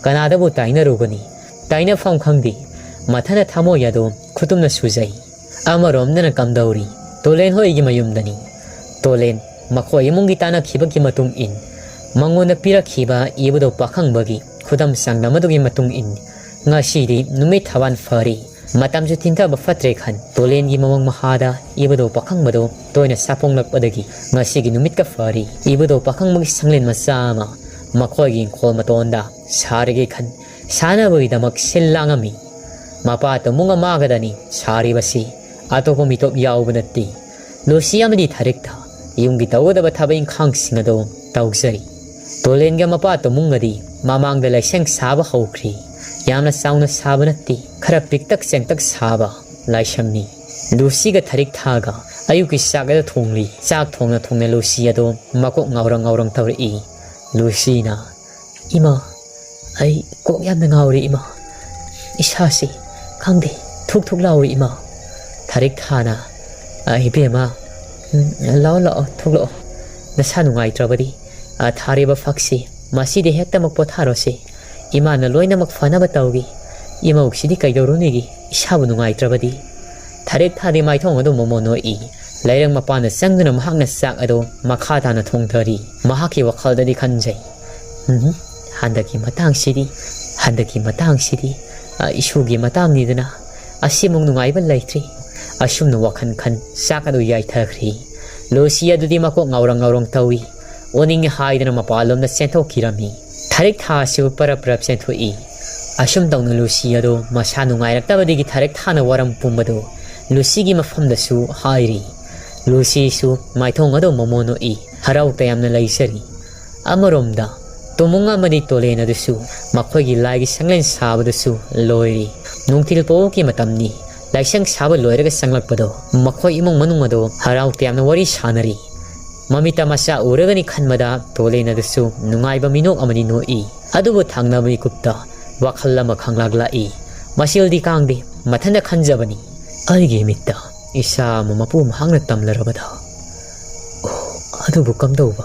ꯀꯅꯥꯗꯕꯨ ꯇꯥꯏꯅꯔꯨꯒꯅꯤ? ꯇꯥꯏꯅꯐꯝ ꯈꯪꯗꯦ꯫ ꯃꯊꯟꯗ ꯊꯃꯣꯏ ꯑꯗꯣ ꯈꯨꯇꯨꯝꯅ ꯁꯨꯖꯩ꯫ ꯑꯃꯔꯣꯝꯗꯅ ꯀꯝꯗꯧꯔꯤ? ꯇꯣꯂꯦꯟ ꯍꯣꯏꯒꯤ ꯃꯌꯨꯝꯗꯅꯤ꯫ ꯇꯣꯂꯦꯟ ꯃꯈꯣꯏ ꯏꯃꯨꯡꯒꯤ ꯇꯥꯟꯅꯈꯤꯕꯒꯤ ꯃꯇꯨꯡ ꯏꯟ ꯃꯉꯣꯟꯗ ꯄꯤꯔꯛꯈꯤꯕ ꯏꯕꯨꯙꯧ ꯄꯥꯈꯪꯕꯒꯤ ꯈꯨꯗꯝ ꯆꯥꯡꯗꯝ ꯑꯗꯨꯒꯤ ꯃꯇꯨꯡ ꯏꯟ ꯉꯁꯤꯗꯤ ꯅꯨꯃꯤꯠ ꯊꯋꯥꯟ ꯐꯔꯤ꯫ ꯃꯇꯝꯁꯨ ꯊꯤꯟꯊꯕ ꯐꯠꯇ꯭ꯔꯦ ꯈꯟ, ꯇꯣꯂꯦꯟꯒꯤ ꯃꯃꯪ ꯃꯍꯥꯗ ꯏꯕꯨꯙꯧ ꯄꯥꯈꯪꯕꯗꯣ ꯇꯣꯏꯅ ꯁꯥꯐꯣꯡꯂꯛꯄꯗꯒꯤ ꯉꯁꯤꯒꯤ ꯅꯨꯃꯤꯠꯀ ꯐꯔꯤ꯫ ꯏꯕꯨꯙꯧ ꯄꯥꯈꯪꯕꯒꯤ ꯁꯪꯂꯦꯟ ꯃꯆꯥ ꯑꯃ ꯃꯈꯣꯏꯒꯤ ꯏꯪꯈꯣꯜ ꯃꯇꯣꯟꯗ ꯁꯥꯔꯒꯦ ꯈꯟ ꯁꯥꯟꯅꯕꯒꯤꯗꯃꯛ ꯁꯤꯜ ꯂꯥꯡꯉꯝꯃꯤ꯫ ꯃꯄꯥ ꯇꯣꯃꯨꯡ ꯑꯃꯒꯗꯅꯤ ꯁꯥꯔꯤꯕꯁꯤ, ꯑꯇꯣꯞꯄ ꯃꯤꯇꯣꯞ ꯌꯥꯎꯕ ꯅꯠꯇꯦ꯫ ꯂꯨꯁꯤ ꯑꯃꯗꯤ ꯊꯥꯔꯤꯛꯊꯥ ꯌꯨꯝꯒꯤ ꯇꯧꯒꯗꯕ ꯊꯕꯛ ꯏꯪꯈꯥꯡꯁꯤꯡ ꯑꯗꯨ ꯇꯧꯖꯔꯤ꯫ ꯇꯣꯂꯦꯟꯒ ꯃꯄꯥ ꯇꯣꯃꯨꯡꯒꯗꯤ ꯃꯃꯥꯡꯗ ꯂꯥꯏꯁꯪ ꯁꯥꯕ ꯍꯧꯈ꯭ꯔꯤ꯫ ꯌꯥꯝꯅ ꯆꯥꯎꯅ ꯁꯥꯕ ꯅꯠꯇꯦ, ꯈꯔ ꯄꯤꯛꯇꯛ ꯆꯦꯡꯇꯛ ꯁꯥꯕ ꯂꯥꯏꯁꯪꯅꯤ꯫ ꯂꯨꯁꯤꯒ ꯊꯥꯔꯤꯛꯊꯥꯒ ꯑꯌꯨꯛꯀꯤ ꯆꯥꯛ ꯑꯗꯨ ꯊꯣꯡꯂꯤ꯫ ꯆꯥꯛ ꯊꯣꯡꯅ ꯊꯣꯡꯅ ꯂꯨꯁꯤ ꯑꯗꯨ ꯃꯀꯣꯛ ꯉꯥꯎꯔꯪ ꯉꯥꯎꯔꯪ ꯇꯧꯔꯛꯏ꯫ ꯂꯨꯁꯤꯅ, "ꯏꯃꯥ, ꯑꯩ ꯀꯣꯛ ꯌꯥꯝꯅ ꯉꯥꯎꯔꯦ ꯏꯃꯥ꯫ ꯏꯁꯥꯁꯤ ꯈꯪꯗꯦ, ꯊꯨꯛ ꯊꯨꯛ ꯂꯥꯎꯔꯦ ꯏꯃꯥ꯫" ꯊꯥꯔꯤꯛꯊꯥꯅ, "ꯑ, ꯏꯕꯦꯝꯃ, ꯎꯝ, ꯂꯥꯛꯑꯣ, ꯂꯥꯛꯑꯣ, ꯊꯣꯛꯂꯛꯑꯣ꯫ ꯅꯁꯥ ꯅꯨꯡꯉꯥꯏꯇ꯭ꯔꯕꯗꯤ, ꯑ, ꯊꯥꯔꯤꯕ ꯐꯛꯁꯤ ꯃꯁꯤꯗ ꯍꯦꯛꯇꯃꯛ ꯄꯣꯊꯥꯔꯣꯁꯦ꯫ ꯏꯃꯥꯅ ꯂꯣꯏꯅꯃꯛ ꯐꯅꯕ ꯇꯧꯒꯦ꯫ ꯏꯃꯧꯁꯤꯗꯤ ꯀꯩꯗꯧꯔꯨꯅꯤꯒꯦ, ꯏꯁꯥꯕꯨ ꯅꯨꯡꯉꯥꯏꯇ꯭ꯔꯕꯗꯤ?" ꯊꯥꯔꯤꯛꯊꯥꯗꯤ ꯃꯥꯏꯊꯣꯡ ꯑꯗꯨ ꯃꯣꯃꯣꯟ ꯅꯣꯛꯏ꯫ ꯂꯩꯔꯛ ꯃꯄꯥꯟꯗ ꯆꯪꯗꯨꯅ ꯃꯍꯥꯛꯅ ꯆꯥꯛ ꯑꯗꯨ ꯃꯈꯥ ꯇꯥꯅ ꯊꯣꯡꯊꯔꯤ꯫ ꯃꯍꯥꯛꯀꯤ ꯋꯥꯈꯜꯗꯗꯤ ꯈꯟꯖꯩ, "ꯎꯝ, ꯍꯟꯗꯛꯀꯤ ꯃꯇꯥꯡꯁꯤꯗꯤ, ꯍꯟꯗꯛꯀꯤ ꯃꯇꯥꯡꯁꯤꯗꯤ, ꯑ, ꯏꯁꯨꯒꯤ ꯃꯇꯥꯡꯅꯤꯗꯅ, ꯑꯁꯤꯃꯨꯛ ꯅꯨꯡꯉꯥꯏꯕ ꯂꯩꯇ꯭ꯔꯤ꯫" ꯑꯁꯨꯝꯅ ꯋꯥꯈꯜ ꯈꯟ ꯆꯥꯛ ꯑꯗꯨ ꯌꯥꯏꯊꯈ꯭ꯔꯤ꯫ ꯂꯨꯁꯤ ꯑꯗꯨꯗꯤ ꯃꯀꯣꯛ ꯉꯥꯎꯔꯪ ꯉꯥꯎꯔꯪ ꯇꯧꯏ꯫ ꯑꯣꯅꯤꯡꯉꯦ ꯍꯥꯏꯗꯅ ꯃꯄꯥꯟꯂꯣꯝꯗ ꯆꯦꯟꯊꯣꯛꯈꯤꯔꯝꯃꯤ꯫ ꯊꯥꯔꯤꯛꯊꯥ ꯑꯁꯤꯕꯨ ꯄꯔꯞ ꯄꯔꯞ ꯆꯦꯟꯊꯣꯛꯏ꯫ ꯑꯁꯨꯝ ꯇꯧꯅ ꯂꯨꯁꯤ ꯑꯗꯨ ꯃꯁꯥ ꯅꯨꯡꯉꯥꯏꯔꯛꯇꯕꯗꯒꯤ ꯊꯥꯔꯤꯛꯊꯥꯅ ꯋꯥꯔꯝ ꯄꯨꯝꯕꯗꯨ ꯂꯨꯁꯤꯒꯤ ꯃꯐꯝꯗꯁꯨ ꯍꯥꯏꯔꯤ꯫ ꯂꯨꯁꯤꯁꯨ ꯃꯥꯏꯊꯣꯡ ꯑꯗꯨ ꯃꯣꯃꯣꯟ ꯅꯣꯛꯏ, ꯍꯔꯥꯎ ꯇꯌꯥꯝꯅ ꯂꯩꯖꯔꯤ꯫ ꯑꯃꯔꯣꯝꯗ ꯇꯣꯃꯨꯡ ꯑꯃꯗꯤ ꯇꯣꯂꯦꯟ ꯑꯗꯨꯁꯨ ꯃꯈꯣꯏꯒꯤ ꯂꯥꯏꯒꯤ ꯁꯪꯂꯦꯟ ꯁꯥꯕꯗꯨꯁꯨ ꯂꯣꯏꯔꯤ꯫ ꯅꯨꯡꯊꯤꯜ ꯄꯣꯛꯀꯤ ꯃꯇꯝꯅꯤ꯫ ꯂꯥꯏꯁꯪ ꯁꯥꯕ ꯂꯣꯏꯔꯒ ꯆꯪꯂꯛꯄꯗꯣ ꯃꯈꯣꯏ ꯏꯃꯨꯡ ꯃꯅꯨꯡ ꯑꯗꯨ ꯍꯔꯥꯎ ꯇꯌꯥꯝꯅ ꯋꯥꯔꯤ ꯁꯥꯟꯅꯔꯤ꯫ ꯃꯃꯤꯠꯇ ꯃꯆꯥ ꯎꯔꯒꯅꯤ ꯈꯟꯕꯗ ꯇꯣꯂꯦꯟ ꯑꯗꯨꯁꯨ ꯅꯨꯡꯉꯥꯏꯕ ꯃꯤꯅꯣꯛ ꯑꯃꯗꯤ ꯅꯣꯛꯏ꯫ ꯑꯗꯨꯕꯨ ꯊꯪꯅꯕ ꯃꯤꯀꯨꯞꯇ ꯋꯥꯈꯜ ꯑꯃ ꯈꯪꯂꯥꯛ ꯂꯥꯛꯏ꯫ ꯃꯁꯤꯜꯗꯤ ꯀꯥꯡꯗꯦ, ꯃꯊꯟꯇ ꯈꯟꯖꯕꯅꯤ꯫ ꯑꯩꯒꯤ ꯃꯤꯠꯇ ꯏꯆꯥ ꯑꯃ ꯃꯄꯨ ꯃꯍꯥꯛꯅ ꯇꯝꯂꯔꯕꯗ꯫ ꯑꯣ, ꯑꯗꯨꯕꯨ ꯀꯝꯗꯧꯕ?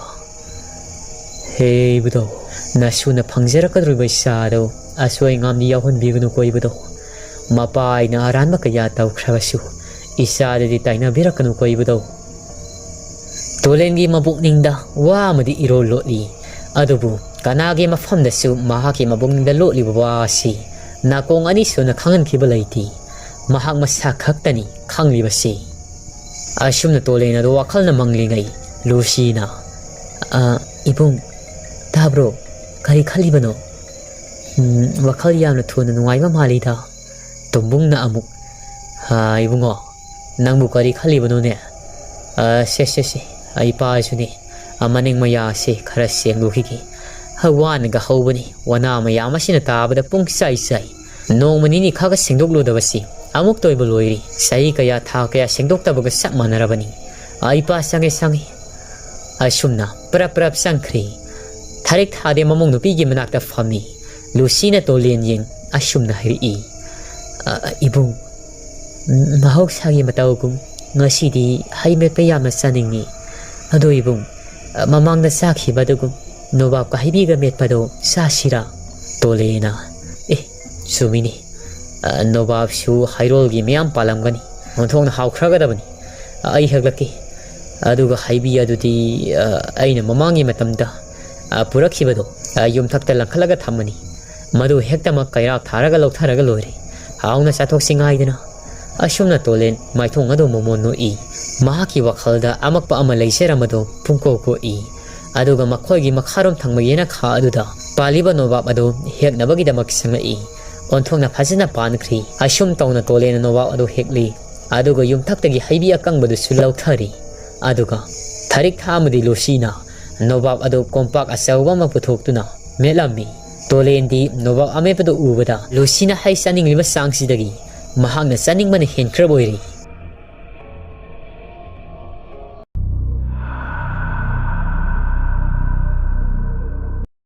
ꯍꯦ ꯏꯕꯨꯙꯧ, ꯅꯁꯨꯅ ꯐꯪꯖꯔꯛꯀꯗꯧꯔꯤꯕ ꯏꯆꯥ ꯑꯗꯨ ꯑꯁꯣꯏ ꯑꯉꯥꯝꯗꯤ ꯌꯥꯎꯍꯟꯕꯤꯒꯅꯨꯀꯣ ꯏꯕꯨꯙꯧ꯫ ꯃꯄꯥ ꯑꯩꯅ ꯑꯔꯥꯟꯕ ꯀꯌꯥ ꯇꯧꯈ꯭ꯔꯕꯁꯨ ꯏꯆꯥꯗꯗꯤ ꯇꯥꯏꯅꯕꯤꯔꯛꯀꯅꯨꯀꯣ ꯏꯕꯨꯙꯧ꯫ ꯇꯣꯂꯦꯟꯒꯤ ꯃꯕꯨꯛꯅꯤꯡꯗ ꯋꯥ ꯑꯃꯗꯤ ꯏꯔꯣꯜ ꯂꯣꯠꯂꯤ꯫ ꯑꯗꯨꯕꯨ ꯀꯅꯥꯒꯤ ꯃꯐꯝꯗꯁꯨ ꯃꯍꯥꯛꯀꯤ ꯃꯕꯨꯛꯅꯤꯡꯗ ꯂꯣꯠꯂꯤꯕ ꯋꯥ ꯑꯁꯤ ꯅꯥꯀꯣꯡ ꯑꯅꯤ ꯁꯨꯅ ꯈꯪꯍꯟꯈꯤꯕ ꯂꯩꯇꯦ꯫ ꯃꯍꯥꯛ ꯃꯁꯥ ꯈꯛꯇꯅꯤ ꯈꯪꯂꯤꯕꯁꯤ꯫ ꯑꯁꯨꯝꯅ ꯇꯣꯂꯦꯟ ꯑꯗꯨ ꯋꯥꯈꯜꯅ ꯃꯪꯂꯤꯉꯩ ꯂꯨꯁꯤꯅ, "ꯑ, ꯏꯕꯨꯡ, ꯇꯥꯕ꯭ꯔꯣ? ꯀꯔꯤ ꯈꯜꯂꯤꯕꯅꯣ? ꯎꯝ, ꯋꯥꯈꯜ ꯌꯥꯝꯅ ꯊꯨꯅ ꯅꯨꯡꯉꯥꯏꯕ ꯃꯥꯜꯂꯤꯗ?" ꯇꯣꯝꯕꯨꯡꯅ ꯑꯃꯨꯛ, "ꯍꯥ, ꯏꯕꯨꯡꯉꯣ, ꯅꯪꯕꯨ ꯀꯔꯤ ꯈꯜꯂꯤꯕꯅꯣꯅꯦ? ꯑ, ꯁꯦ, ꯁꯦ, ꯁꯦ, ꯑꯩ ꯄꯥꯁꯨꯅꯦ꯫ ꯑ, ꯃꯅꯤꯡ ꯃꯌꯥꯁꯦ ꯈꯔ ꯁꯦꯡꯗꯣꯛꯈꯤꯒꯦ꯫ ꯍ, ꯋꯥꯅꯒ ꯍꯧꯕꯅꯤ, ꯋꯥꯅꯥ ꯃꯌꯥꯝ ꯑꯁꯤꯅ ꯇꯥꯕꯗ ꯄꯨꯡ ꯆꯥꯏ ꯆꯥꯏ꯫ ꯅꯣꯡꯃ ꯅꯤꯅꯤ ꯈꯥꯒ ꯁꯦꯡꯗꯣꯛꯂꯨꯗꯕꯁꯤ ꯑꯃꯨꯛꯇ ꯑꯣꯏꯕ ꯂꯣꯏꯔꯤ꯫ ꯆꯍꯤ ꯀꯌꯥ, ꯊꯥ ꯀꯌꯥ ꯁꯦꯡꯗꯣꯛꯇꯕꯒ ꯆꯞ ꯃꯥꯟꯅꯔꯕꯅꯤ꯫ ꯑꯩ ꯄꯥ ꯁꯪꯉꯦ, ꯁꯪꯉꯦ꯫" ꯑꯁꯨꯝꯅ ꯄ꯭ꯔꯞ ꯄ꯭ꯔꯞ ꯆꯪꯈ꯭ꯔꯦ꯫ ꯊꯥꯔꯤꯛ ꯊꯥꯗꯦ ꯃꯃꯧ ꯅꯨꯄꯤꯒꯤ ꯃꯅꯥꯛꯇ ꯐꯝꯃꯤ꯫ ꯂꯨꯁꯤꯅ ꯇꯣꯂꯦꯟ ꯌꯦꯡ ꯑꯁꯨꯝꯅ ꯍꯥꯏꯔꯛꯏ, "ꯑ, ꯏꯕꯨꯡ, ꯃꯍꯧꯁꯥꯒꯤ ꯃꯇꯧꯒꯨꯝ ꯉꯁꯤꯗꯤ ꯍꯩ ꯃꯦꯠꯄ ꯌꯥꯝꯅ ꯆꯥꯅꯤꯡꯉꯤ꯫ ꯑꯗꯣ ꯏꯕꯨꯡ, ꯃꯃꯥꯡꯗ ꯆꯥꯈꯤꯕ ꯑꯗꯨꯒꯨꯝ ꯅꯣꯕꯥꯞꯀ ꯍꯩꯕꯤꯒ ꯃꯦꯠꯄꯗꯣ ꯆꯥꯁꯤꯔꯥ?" ꯇꯣꯂꯦꯅ, "ꯑꯦ, ꯆꯨꯝꯃꯤꯅꯤ꯫ ꯑ, ꯅꯣꯕꯥꯞꯁꯨ ꯍꯩꯔꯣꯜꯒꯤ ꯃꯌꯥꯝ ꯄꯥꯜꯂꯝꯒꯅꯤ꯫ ꯑꯣꯟꯊꯣꯛꯅ ꯍꯥꯎꯈ꯭ꯔꯒꯗꯕꯅꯤ꯫ ꯑ, ꯑꯩ ꯍꯦꯛꯂꯛꯀꯦ꯫ ꯑꯗꯨꯒ ꯍꯩꯕꯤ ꯑꯗꯨꯗꯤ, ꯑ, ꯑꯩꯅ ꯃꯃꯥꯡꯒꯤ ꯃꯇꯝꯗ, ꯑ, ꯄꯨꯔꯛꯈꯤꯕꯗꯣ, ꯑ, ꯌꯨꯝꯊꯛꯇ ꯂꯪꯈꯠꯂꯒ ꯊꯝꯃꯅꯤ꯫ ꯃꯗꯨ ꯍꯦꯛꯇꯃꯛ ꯀꯩꯔꯥꯛ ꯊꯥꯔꯒ ꯂꯧꯊꯔꯒ ꯂꯣꯏꯔꯦ꯫ ꯍꯥꯎꯅ ꯆꯥꯊꯣꯛꯁꯤ ꯉꯥꯏꯗꯅ꯫" ꯑꯁꯨꯝꯅ ꯇꯣꯂꯦꯟ ꯃꯥꯏꯊꯣꯡ ꯑꯗꯨ ꯃꯣꯃꯣꯟ ꯅꯣꯛꯏ꯫ ꯃꯍꯥꯛꯀꯤ ꯋꯥꯈꯜꯗ ꯑꯃꯛꯄ ꯑꯃ ꯂꯩꯖꯔꯝꯕꯗꯨ ꯄꯨꯡꯀꯣꯛ ꯀꯣꯛꯏ꯫ ꯑꯗꯨꯒ ꯃꯈꯣꯏꯒꯤ ꯃꯈꯥꯔꯣꯝ ꯊꯪꯕ ꯌꯦꯅꯈꯥ ꯑꯗꯨꯗ ꯄꯥꯜꯂꯤꯕ ꯅꯣꯕꯥꯞ ꯑꯗꯨ ꯍꯦꯛꯅꯕꯒꯤꯗꯃꯛ ꯆꯪꯂꯛꯏ꯫ ꯑꯣꯟꯊꯣꯛꯅ ꯐꯖꯅ ꯄꯥꯟꯈ꯭ꯔꯤ꯫ ꯑꯁꯨꯝ ꯇꯧꯅ ꯇꯣꯂꯦꯟꯅ ꯅꯣꯕꯥꯞ ꯑꯗꯨ ꯍꯦꯛꯂꯤ꯫ ꯑꯗꯨꯒ ꯌꯨꯝꯊꯛꯇꯒꯤ ꯍꯩꯕꯤ ꯑꯀꯪꯕꯗꯨꯁꯨ ꯂꯧꯊꯔꯤ꯫ ꯑꯗꯨꯒ ꯊꯥꯔꯤꯛ ꯊꯥ ꯑꯃꯗꯤ ꯂꯨꯁꯤꯅ ꯅꯣꯕꯥꯞ ꯑꯗꯨ ꯀꯣꯝꯄꯥꯛ ꯑꯆꯧꯕ ꯑꯃ ꯄꯨꯊꯣꯛꯇꯨꯅ ꯃꯦꯠꯂꯝꯃꯤ꯫ ꯇꯣꯂꯦꯟꯗꯤ ꯅꯣꯕꯥꯞ ꯑꯃꯦꯠꯄꯗꯨ ꯎꯕꯗ ꯂꯨꯁꯤꯅ ꯍꯩ ꯆꯥꯅꯤꯡꯂꯤꯕ ꯆꯥꯡꯁꯤꯗꯒꯤ ꯃꯍꯥꯛꯅ ꯆꯥꯅꯤꯡꯕꯅ ꯍꯦꯟꯈ꯭ꯔꯕ ꯑꯣꯏꯔꯤ꯫